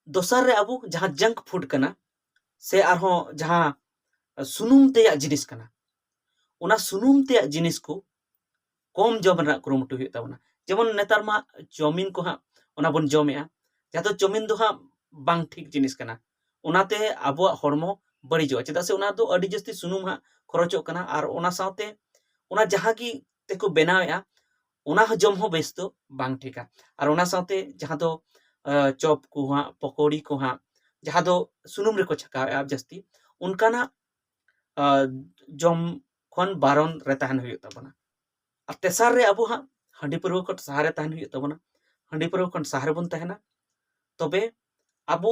ᱫᱚᱥᱟᱨ ᱨᱮ ᱟᱵᱚ ᱡᱟᱦᱟᱸ ᱡᱟᱝᱠ ᱯᱷᱩᱰ ᱠᱟᱱᱟ ᱥᱮ ᱟᱨᱦᱚᱸ ᱡᱟᱦᱟᱸ ᱥᱩᱱᱩᱢ ᱛᱮᱭᱟᱜ ᱡᱤᱱᱤᱥ ᱠᱟᱱᱟ, ᱚᱱᱟ ᱥᱩᱱᱩᱢ ᱛᱮᱭᱟᱜ ᱡᱤᱱᱤᱥ ᱠᱚ ᱠᱚᱢ ᱡᱚᱢ ᱨᱮᱱᱟᱜ ᱠᱩᱨᱩᱢᱩᱴᱩ ᱦᱩᱭᱩᱜ ᱛᱟᱵᱚᱱᱟ᱾ ᱡᱮᱢᱚᱱ ᱱᱮᱛᱟᱨ ᱢᱟ ᱪᱟᱣᱢᱤᱱ ᱠᱚ ᱦᱟᱸᱜ ᱚᱱᱟ ᱵᱚᱱ ᱡᱚᱢᱮᱜᱼᱟ, ᱡᱟᱦᱟᱸ ᱫᱚ ᱪᱟᱣᱢᱤᱱ ᱫᱚ ᱦᱟᱸᱜ ᱵᱟᱝ ᱴᱷᱤᱠ ᱡᱤᱱᱤᱥ ᱠᱟᱱᱟ᱾ ᱚᱱᱟᱛᱮ ᱟᱵᱚᱣᱟᱜ ᱦᱚᱲᱢᱚ ᱵᱟᱹᱲᱤᱡᱚᱜᱼᱟ, ᱪᱮᱫᱟᱜ ᱥᱮ ᱚᱱᱟ ᱫᱚ ᱟᱹᱰᱤ ᱡᱟᱹᱥᱛᱤ ᱥᱩᱱᱩᱢ ᱦᱟᱸᱜ ᱠᱷᱚᱨᱚᱪᱚᱜ ᱠᱟᱱᱟ, ᱟᱨ ᱚᱱᱟ ᱥᱟᱶᱛᱮ ᱚᱱᱟ ᱡᱟᱦᱟᱸ ᱜᱮ ᱛᱮᱠᱚ ᱵᱮᱱᱟᱣᱮᱜᱼᱟ, ᱚᱱᱟ ᱦᱚᱸ ᱡᱚᱢ ᱦᱚᱸ ᱵᱮᱥ ᱫᱚ ᱵᱟᱝ ᱴᱷᱤᱠᱟ᱾ ᱟᱨ ᱚᱱᱟ ᱥᱟᱶᱛᱮ ᱡᱟᱦᱟᱸ ᱫᱚ, ᱟ, ᱪᱚᱯ ᱠᱚ ᱦᱟᱸᱜ, ᱯᱚᱠᱳᱲᱤ ᱠᱚ ᱦᱟᱸᱜ, ᱡᱟᱦᱟᱸ ᱫᱚ ᱥᱩᱱᱩᱢ ᱨᱮᱠᱚ ᱪᱷᱟᱠᱟᱣᱮᱜᱼᱟ ᱡᱟᱹᱥᱛᱤ, ᱚᱱᱠᱟᱱᱟᱜ, ᱟ, ᱡᱚᱢ ᱠᱷᱚᱱ ᱵᱟᱨᱚᱱ ᱨᱮ ᱛᱟᱦᱮᱱ ᱦᱩᱭᱩᱜ ᱛᱟᱵᱚᱱᱟ᱾ ᱟᱨ ᱛᱮᱥᱟᱨ ᱨᱮ ᱟᱵᱚ ᱦᱟᱸᱜ ᱦᱟᱺᱰᱤ ᱯᱟᱹᱨᱣᱟᱹ ᱠᱷᱚᱱ ᱥᱟᱦᱟ ᱨᱮ ᱛᱟᱦᱮᱱ ᱦᱩᱭᱩᱜ ᱛᱟᱵᱚᱱᱟ᱾ ᱦᱟᱺᱰᱤ ᱯᱟᱹᱨᱣᱟᱹ ᱠᱷᱚᱱ ᱥᱟᱦᱟ ᱨᱮᱵᱚᱱ ᱛᱟᱦᱮᱱᱟ, ᱛᱚᱵᱮ ᱟᱵᱚ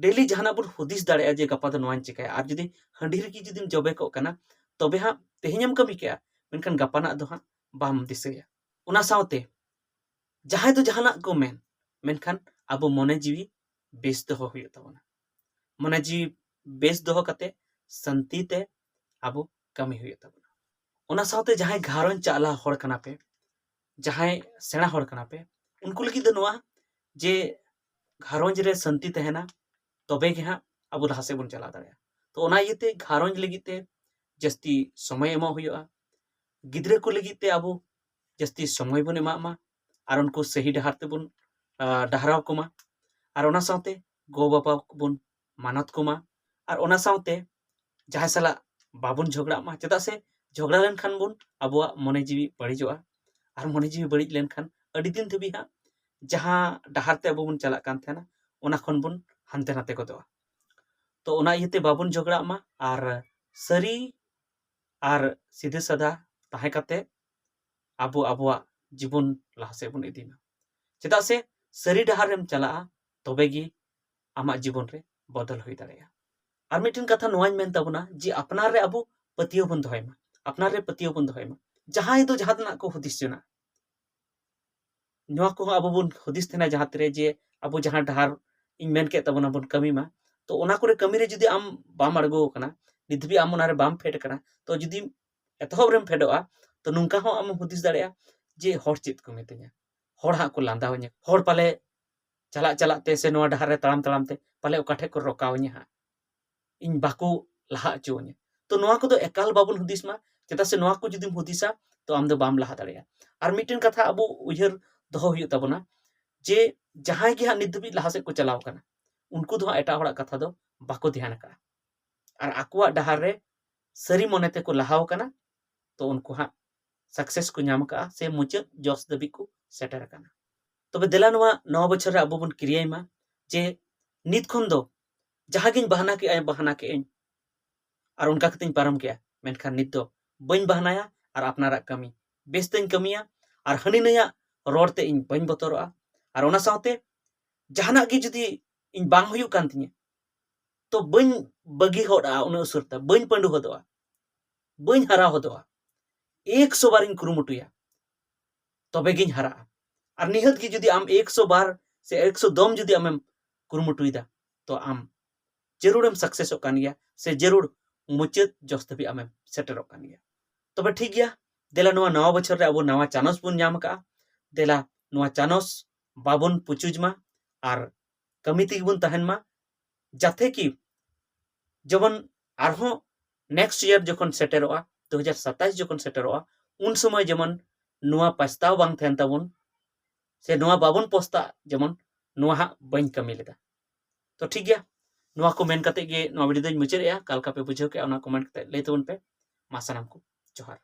ᱰᱮᱞᱤ ᱡᱟᱦᱟᱱᱟᱜ ᱵᱚᱱ ᱦᱩᱫᱤᱥ ᱫᱟᱲᱮᱭᱟᱜᱼᱟ ᱡᱮ ᱜᱟᱯᱟ ᱫᱚ ᱱᱚᱣᱟᱧ ᱪᱤᱠᱟᱹᱭᱟ᱾ ᱟᱨ ᱡᱩᱫᱤ ᱦᱟᱺᱰᱤ ᱨᱮᱜᱮ ᱡᱩᱫᱤᱢ ᱡᱚᱵᱮ ᱠᱚᱜ ᱠᱟᱱᱟ, ᱛᱚᱵᱮ ᱦᱟᱸᱜ ᱛᱮᱦᱮᱧᱮᱢ ᱠᱟᱹᱢᱤ ᱠᱮᱜᱼᱟ, ᱢᱮᱱᱠᱷᱟᱱ ᱜᱟᱯᱟᱱᱟᱜ ᱫᱚ ᱦᱟᱸᱜ ᱵᱟᱢ ᱫᱤᱥᱟᱹᱭᱟ᱾ ᱚᱱᱟ ᱥᱟᱶᱛᱮ ᱡᱟᱦᱟᱸᱭ ᱫᱚ ᱡᱟᱦᱟᱱᱟᱜ ᱠᱚ ᱢᱮᱱ, ᱢᱮᱱᱠᱷᱟᱱ ᱟᱵᱚ ᱢᱚᱱᱮ ᱡᱤᱣᱤ ᱵᱮᱥ ᱫᱚᱦᱚ ᱦᱩᱭᱩᱜ ᱛᱟᱵᱚᱱᱟ᱾ ᱢᱚᱱᱮ ᱡᱤᱣᱤ ᱵᱮᱥ ᱫᱚᱦᱚ ᱠᱟᱛᱮ ᱥᱟᱱᱛᱤ ᱛᱮ ᱟᱵᱚ ᱠᱟᱹᱢᱤ ᱦᱩᱭᱩᱜ ᱛᱟᱵᱚᱱᱟ᱾ ᱚᱱᱟ ᱥᱟᱶᱛᱮ ᱡᱟᱦᱟᱸᱭ ᱜᱷᱟᱨᱚᱸᱡᱽ ᱪᱟᱞᱟᱣ ᱦᱚᱲ ᱠᱟᱱᱟ ᱯᱮ, ᱡᱟᱦᱟᱸᱭ ᱥᱮᱬᱟ ᱦᱚᱲ ᱠᱟᱱᱟ ᱯᱮ, ᱩᱱᱠᱩ ᱞᱟᱹᱜᱤᱫ ᱫᱚ ᱱᱚᱣᱟ ᱡᱮ ᱜᱷᱟᱨᱚᱸᱡᱽ ᱨᱮ ᱥᱟᱱᱛᱤ ᱛᱟᱦᱮᱱᱟ, ᱛᱚᱵᱮ ᱜᱮ ᱦᱟᱸᱜ ᱟᱵᱚ ᱞᱟᱦᱟ ᱥᱮᱫ ᱵᱚᱱ ᱪᱟᱞᱟᱣ ᱫᱟᱲᱮᱭᱟᱜᱼᱟ᱾ ᱛᱚ ᱚᱱᱟ ᱤᱭᱟᱹᱛᱮ ᱜᱷᱟᱨᱚᱸᱡᱽ ᱞᱟᱹᱜᱤᱫ ᱛᱮ ᱡᱟᱹᱥᱛᱤ ᱥᱚᱢᱚᱭ ᱮᱢᱚᱜ ᱦᱩᱭᱩᱜᱼᱟ᱾ ᱜᱤᱫᱽᱨᱟᱹ ᱠᱚ ᱞᱟᱹᱜᱤᱫ ᱛᱮ ᱟᱵᱚ ᱡᱟᱹᱥᱛᱤ ᱥᱚᱢᱚᱭ ᱵᱚᱱ ᱮᱢᱟᱜ ᱢᱟ ᱟᱨ ᱩᱱᱠᱩ ᱥᱟᱹᱦᱤ ᱰᱟᱦᱟᱨ ᱛᱮᱵᱚᱱ, ᱟ, ᱰᱟᱦᱟᱨᱟᱣ ᱠᱚᱢᱟ᱾ ᱟᱨ ᱚᱱᱟ ᱥᱟᱶᱛᱮ ᱜᱚ ᱵᱟᱵᱟ ᱠᱚᱵᱚᱱ ᱢᱟᱱᱚᱛ ᱠᱚᱢᱟ᱾ ᱟᱨ ᱚᱱᱟ ᱥᱟᱶᱛᱮ ᱡᱟᱦᱟᱸᱭ ᱥᱟᱞᱟᱜ ᱵᱟᱵᱚᱱ ᱡᱷᱚᱜᱽᱲᱟᱜ ᱢᱟ, ᱪᱮᱫᱟᱜ ᱥᱮ ᱡᱷᱚᱜᱽᱲᱟ ᱞᱮᱱᱠᱷᱟᱱ ᱵᱚᱱ ᱟᱵᱚᱣᱟᱜ ᱢᱚᱱᱮ ᱡᱤᱣᱤ ᱵᱟᱹᱲᱤᱡᱚᱜᱼᱟ᱾ ᱟᱨ ᱢᱚᱱᱮ ᱡᱤᱣᱤ ᱵᱟᱹᱲᱤᱡ ᱞᱮᱱᱠᱷᱟᱱ ᱟᱹᱰᱤ ᱫᱤᱱ ᱫᱷᱟᱹᱵᱤᱡ ᱦᱟᱸᱜ ᱡᱟᱦᱟᱸ ᱰᱟᱦᱟᱨ ᱛᱮ ᱟᱵᱚ ᱵᱚᱱ ᱪᱟᱞᱟᱜ ᱠᱟᱱ ᱛᱟᱦᱮᱱᱟ, ᱚᱱᱟ ᱠᱷᱚᱱ ᱵᱚᱱ ᱦᱟᱱᱛᱮ ᱱᱟᱛᱮ ᱜᱚᱫᱚᱜᱼᱟ᱾ ᱛᱚ ᱚᱱᱟ ᱤᱭᱟᱹᱛᱮ ᱵᱟᱵᱚᱱ ᱡᱷᱚᱜᱽᱲᱟᱜ ᱢᱟ ᱟᱨ ᱥᱟᱹᱨᱤ ᱟᱨ ᱥᱤᱫᱷᱟᱹ ᱥᱟᱫᱷᱟ ᱛᱟᱦᱮᱸ ᱠᱟᱛᱮ ᱟᱵᱚ ᱟᱵᱚᱣᱟᱜ ᱡᱤᱵᱚᱱ ᱞᱟᱦᱟ ᱥᱮᱫ ᱵᱚᱱ ᱤᱫᱤ ᱢᱟ᱾ ᱪᱮᱫᱟᱜ ᱥᱮ ᱥᱟᱹᱨᱤ ᱰᱟᱦᱟᱨ ᱨᱮᱢ ᱪᱟᱞᱟᱜᱼᱟ, ᱛᱚᱵᱮ ᱜᱮ ᱟᱢᱟᱜ ᱡᱤᱵᱚᱱ ᱨᱮ ᱵᱚᱫᱚᱞ ᱦᱩᱭ ᱫᱟᱲᱮᱭᱟᱜᱼᱟ᱾ ᱟᱨ ᱢᱤᱫᱴᱮᱱ ᱠᱟᱛᱷᱟ ᱱᱚᱣᱟᱧ ᱢᱮᱱ ᱛᱟᱵᱚᱱᱟ ᱡᱮ ᱟᱯᱱᱟᱨ ᱨᱮ ᱟᱵᱚ ᱯᱟᱹᱛᱭᱟᱹᱣ ᱵᱚᱱ ᱫᱚᱦᱚᱭ ᱢᱟ, ᱟᱯᱱᱟᱨ ᱨᱮ ᱯᱟᱹᱛᱭᱟᱹᱣ ᱵᱚᱱ ᱫᱚᱦᱚᱭ ᱢᱟ᱾ ᱡᱟᱦᱟᱸᱭ ᱫᱚ ᱡᱟᱦᱟᱸ ᱛᱤᱱᱟᱹᱜ ᱠᱚ ᱦᱩᱫᱤᱥ ᱡᱚᱱᱟ, ᱱᱚᱣᱟ ᱠᱚᱦᱚᱸ ᱟᱵᱚ ᱵᱚᱱ ᱦᱩᱫᱤᱥ ᱛᱟᱦᱮᱱᱟ ᱡᱟᱦᱟᱸ ᱛᱤᱨᱮ ᱡᱮ ᱟᱵᱚ ᱡᱟᱦᱟᱸ ᱰᱟᱦᱟᱨ ᱤᱧ ᱢᱮᱱ ᱠᱮᱫ ᱛᱟᱵᱚᱱᱟ ᱵᱚᱱ ᱠᱟᱹᱢᱤ ᱢᱟ, ᱛᱚ ᱚᱱᱟ ᱠᱚᱨᱮ ᱠᱟᱹᱢᱤ ᱨᱮ ᱡᱩᱫᱤ ᱟᱢ ᱵᱟᱢ ᱟᱬᱜᱚ ᱟᱠᱟᱱᱟ, ᱱᱤᱛ ᱫᱷᱟᱹᱵᱤᱡ ᱟᱢ ᱚᱱᱟᱨᱮ ᱵᱟᱢ ᱯᱷᱮᱰ ᱟᱠᱟᱱᱟ, ᱛᱚ ᱡᱩᱫᱤ ᱮᱛᱚᱦᱚᱵ ᱨᱮᱢ ᱯᱷᱮᱰᱚᱜᱼᱟ, ᱛᱚ ᱱᱚᱝᱠᱟ ᱦᱚᱸ ᱟᱢᱮᱢ ᱦᱩᱫᱤᱥ ᱫᱟᱲᱮᱭᱟᱜᱼᱟ ᱡᱮ ᱦᱚᱲ ᱪᱮᱫ ᱠᱚ ᱢᱤᱛᱟᱹᱧᱟ, ᱦᱚᱲ ᱦᱟᱸᱜ ᱠᱚ ᱞᱟᱸᱫᱟᱣᱟᱹᱧᱟ, ᱦᱚᱲ ᱯᱟᱞᱮ ᱪᱟᱞᱟᱜ ᱪᱟᱞᱟᱜ ᱛᱮ ᱥᱮ ᱱᱚᱣᱟ ᱰᱟᱦᱟᱨ ᱨᱮ ᱛᱟᱲᱟᱢ ᱛᱟᱲᱟᱢ ᱛᱮ ᱯᱟᱞᱮ ᱚᱠᱟ ᱴᱷᱮᱡ ᱠᱚ ᱨᱚᱠᱟᱣᱟᱹᱧᱟ ᱦᱟᱸᱜ, ᱤᱧ ᱵᱟᱠᱚ ᱞᱟᱦᱟ ᱦᱚᱪᱚᱣᱟᱹᱧᱟ᱾ ᱛᱚ ᱱᱚᱣᱟ ᱠᱚᱫᱚ ᱮᱠᱟᱞ ᱵᱟᱵᱚᱱ ᱦᱩᱫᱤᱥ ᱢᱟ, ᱪᱮᱫᱟᱜ ᱥᱮ ᱱᱚᱣᱟ ᱠᱚ ᱡᱩᱫᱤᱢ ᱦᱩᱫᱤᱥᱟ ᱛᱚ ᱟᱢ ᱫᱚ ᱵᱟᱢ ᱞᱟᱦᱟ ᱫᱟᱲᱮᱭᱟᱜᱼᱟ᱾ ᱟᱨ ᱢᱤᱫᱴᱮᱱ ᱠᱟᱛᱷᱟ ᱟᱵᱚ ᱩᱭᱦᱟᱹᱨ ᱫᱚᱦᱚ ᱦᱩᱭᱩᱜ ᱛᱟᱵᱚᱱᱟ ᱡᱮ ᱡᱟᱦᱟᱸᱭ ᱜᱮ ᱦᱟᱸᱜ ᱱᱤᱛ ᱫᱷᱟᱹᱵᱤᱡ ᱞᱟᱦᱟ ᱥᱮᱫ ᱠᱚ ᱪᱟᱞᱟᱣ ᱠᱟᱱᱟ, ᱩᱱᱠᱩ ᱫᱚ ᱦᱟᱸᱜ ᱮᱴᱟᱜ ᱦᱚᱲᱟᱜ ᱠᱟᱛᱷᱟ ᱫᱚ ᱵᱟᱠᱚ ᱫᱷᱮᱭᱟᱱ ᱟᱠᱟᱫᱼᱟ᱾ ᱟᱨ ᱟᱠᱚᱣᱟᱜ ᱰᱟᱦᱟᱨ ᱨᱮ ᱥᱟᱹᱨᱤ ᱢᱚᱱᱮ ᱛᱮᱠᱚ ᱞᱟᱦᱟᱣ ᱠᱟᱱᱟ, ᱛᱚ ᱩᱱᱠᱩ ᱦᱟᱸᱜ ᱥᱟᱠᱥᱮᱥ ᱠᱚ ᱧᱟᱢ ᱟᱠᱟᱫᱼᱟ ᱥᱮ ᱢᱩᱪᱟᱹᱫ ᱡᱚᱥ ᱫᱷᱟᱹᱵᱤᱡ ᱠᱚ ᱥᱮᱴᱮᱨ ᱟᱠᱟᱱᱟ᱾ ᱛᱚᱵᱮ ᱫᱮᱞᱟ ᱱᱚᱣᱟ ᱱᱟᱣᱟ ᱵᱚᱪᱷᱚᱨ ᱨᱮ ᱟᱵᱚ ᱵᱚᱱ ᱠᱨᱤᱭᱟᱭ ᱢᱟ ᱡᱮ ᱱᱤᱛ ᱠᱷᱚᱱ ᱫᱚ ᱡᱟᱦᱟᱸ ᱜᱤᱧ ᱵᱟᱦᱟᱱᱟ ᱠᱮᱜᱼᱟᱹᱧ, ᱵᱟᱦᱟᱱᱟ ᱠᱮᱜᱼᱟᱹᱧ, ᱟᱨ ᱚᱱᱠᱟ ᱠᱟᱛᱮᱧ ᱯᱟᱨᱚᱢ ᱠᱮᱜᱼᱟ, ᱢᱮᱱᱠᱷᱟᱱ ᱱᱤᱛ ᱫᱚ ᱵᱟᱹᱧ ᱵᱟᱦᱱᱟᱭᱟ ᱟᱨ ᱟᱯᱱᱟᱨᱟᱜ ᱠᱟᱹᱢᱤ ᱵᱮᱥ ᱛᱮᱧ ᱠᱟᱹᱢᱤᱭᱟ ᱟᱨ ᱦᱟᱹᱱᱤ ᱱᱟᱹᱭᱟᱜ ᱨᱚᱲ ᱛᱮ ᱤᱧ ᱵᱟᱹᱧ ᱵᱚᱛᱚᱨᱚᱜᱼᱟ᱾ ᱟᱨ ᱚᱱᱟ ᱥᱟᱶᱛᱮ ᱡᱟᱦᱟᱱᱟᱜ ᱜᱮ ᱡᱩᱫᱤ ᱤᱧ ᱵᱟᱝ ᱦᱩᱭᱩᱜ ᱠᱟᱱ ᱛᱤᱧᱟᱹ, ᱛᱚ ᱵᱟᱹᱧ ᱵᱟᱹᱜᱤ ᱦᱚᱫᱼᱟ ᱩᱱᱟᱹᱜ ᱩᱥᱟᱹᱨ ᱛᱮ, ᱵᱟᱹᱧ ᱯᱟᱹᱰᱩ ᱦᱚᱫᱚᱜᱼᱟ, ᱵᱟᱹᱧ ᱦᱟᱨᱟ ᱦᱚᱫᱚᱜᱼᱟ᱾ ᱮᱠᱥᱚ ᱵᱟᱨᱤᱧ ᱠᱩᱨᱩᱢᱩᱴᱩᱭᱟ, ᱛᱚᱵᱮ ᱜᱤᱧ ᱦᱟᱨᱟᱜᱼᱟ᱾ ᱟᱨ ᱱᱤᱦᱟᱹᱛ ᱜᱮ ᱡᱩᱫᱤ ᱟᱢ ᱮᱠᱥᱚ ᱵᱟᱨ ᱥᱮ ᱮᱠᱥᱚ ᱫᱚᱢ ᱡᱩᱫᱤ ᱟᱢᱮᱢ ᱠᱩᱨᱩᱢᱩᱴᱩᱭᱮᱫᱟ, ᱛᱚ ᱟᱢ ᱡᱟᱹᱨᱩᱲᱮᱢ ᱥᱟᱠᱥᱮᱥᱚᱜ ᱠᱟᱱ ᱜᱮᱭᱟ ᱥᱮ ᱡᱟᱹᱨᱩᱲ ᱢᱩᱪᱟᱹᱫ ᱡᱚᱥ ᱫᱷᱟᱹᱵᱤᱡ ᱟᱢᱮᱢ ᱥᱮᱴᱮᱨᱚᱜ ᱠᱟᱱ ᱜᱮᱭᱟ᱾ ᱛᱚᱵᱮ ᱴᱷᱤᱠ ᱜᱮᱭᱟ, ᱫᱮᱞᱟ ᱱᱚᱣᱟ ᱱᱟᱣᱟ ᱵᱚᱪᱷᱚᱨ ᱨᱮ ᱟᱵᱚ ᱱᱟᱣᱟ ᱪᱟᱱᱚᱥ ᱵᱚᱱ ᱧᱟᱢ ᱟᱠᱟᱫᱼᱟ, ᱫᱮᱞᱟ ᱱᱚᱣᱟ ᱪᱟᱱᱚᱥ ᱵᱟᱵᱚᱱ ᱯᱩᱪᱩᱡ ᱢᱟ ᱟᱨ ᱠᱟᱹᱢᱤ ᱛᱮᱜᱮ ᱵᱚᱱ ᱛᱟᱦᱮᱱ ᱢᱟ, ᱡᱟᱛᱮ ᱠᱤ ᱡᱮᱢᱚᱱ ᱟᱨᱦᱚᱸ ᱱᱮᱠᱥᱴ ᱤᱭᱟᱨ ᱡᱚᱠᱷᱚᱱ ᱥᱮᱴᱮᱨᱚᱜᱼᱟ, ᱫᱩ ᱦᱟᱡᱟᱨ ᱥᱟᱛᱟᱭᱤᱥ ᱡᱚᱠᱷᱚᱱ ᱥᱮᱴᱮᱨᱚᱜᱼᱟ, ᱩᱱ ᱥᱚᱢᱚᱭ ᱡᱮᱢᱚᱱ ᱱᱚᱣᱟ ᱯᱟᱪᱷᱛᱟᱣ ᱵᱟᱝ ᱛᱟᱦᱮᱱ ᱛᱟᱵᱚᱱ ᱥᱮ ᱱᱚᱣᱟ ᱵᱟᱵᱚᱱ ᱯᱚᱥᱛᱟᱜ ᱡᱮᱢᱚᱱ ᱱᱚᱣᱟ ᱦᱟᱸᱜ ᱵᱟᱹᱧ ᱠᱟᱹᱢᱤ ᱞᱮᱫᱟ᱾ ᱛᱚ ᱴᱷᱤᱠ ᱜᱮᱭᱟ, ᱱᱚᱣᱟ ᱠᱚ ᱢᱮᱱ ᱠᱟᱛᱮ ᱜᱮ ᱱᱚᱣᱟ ᱵᱷᱤᱰᱤᱭᱳ ᱫᱚᱧ ᱢᱩᱪᱟᱹᱫᱮᱜᱼᱟ᱾ ᱚᱠᱟ ᱞᱮᱠᱟ ᱯᱮ ᱵᱩᱡᱷᱟᱹᱣ ᱠᱮᱜᱼᱟ, ᱚᱱᱟ ᱠᱚᱢᱮᱱᱴ ᱠᱟᱛᱮ ᱞᱟᱹᱭ ᱛᱟᱵᱚᱱ ᱯᱮ᱾ ᱢᱟ ᱥᱟᱱᱟᱢ ᱠᱚ ᱡᱚᱦᱟᱨ᱾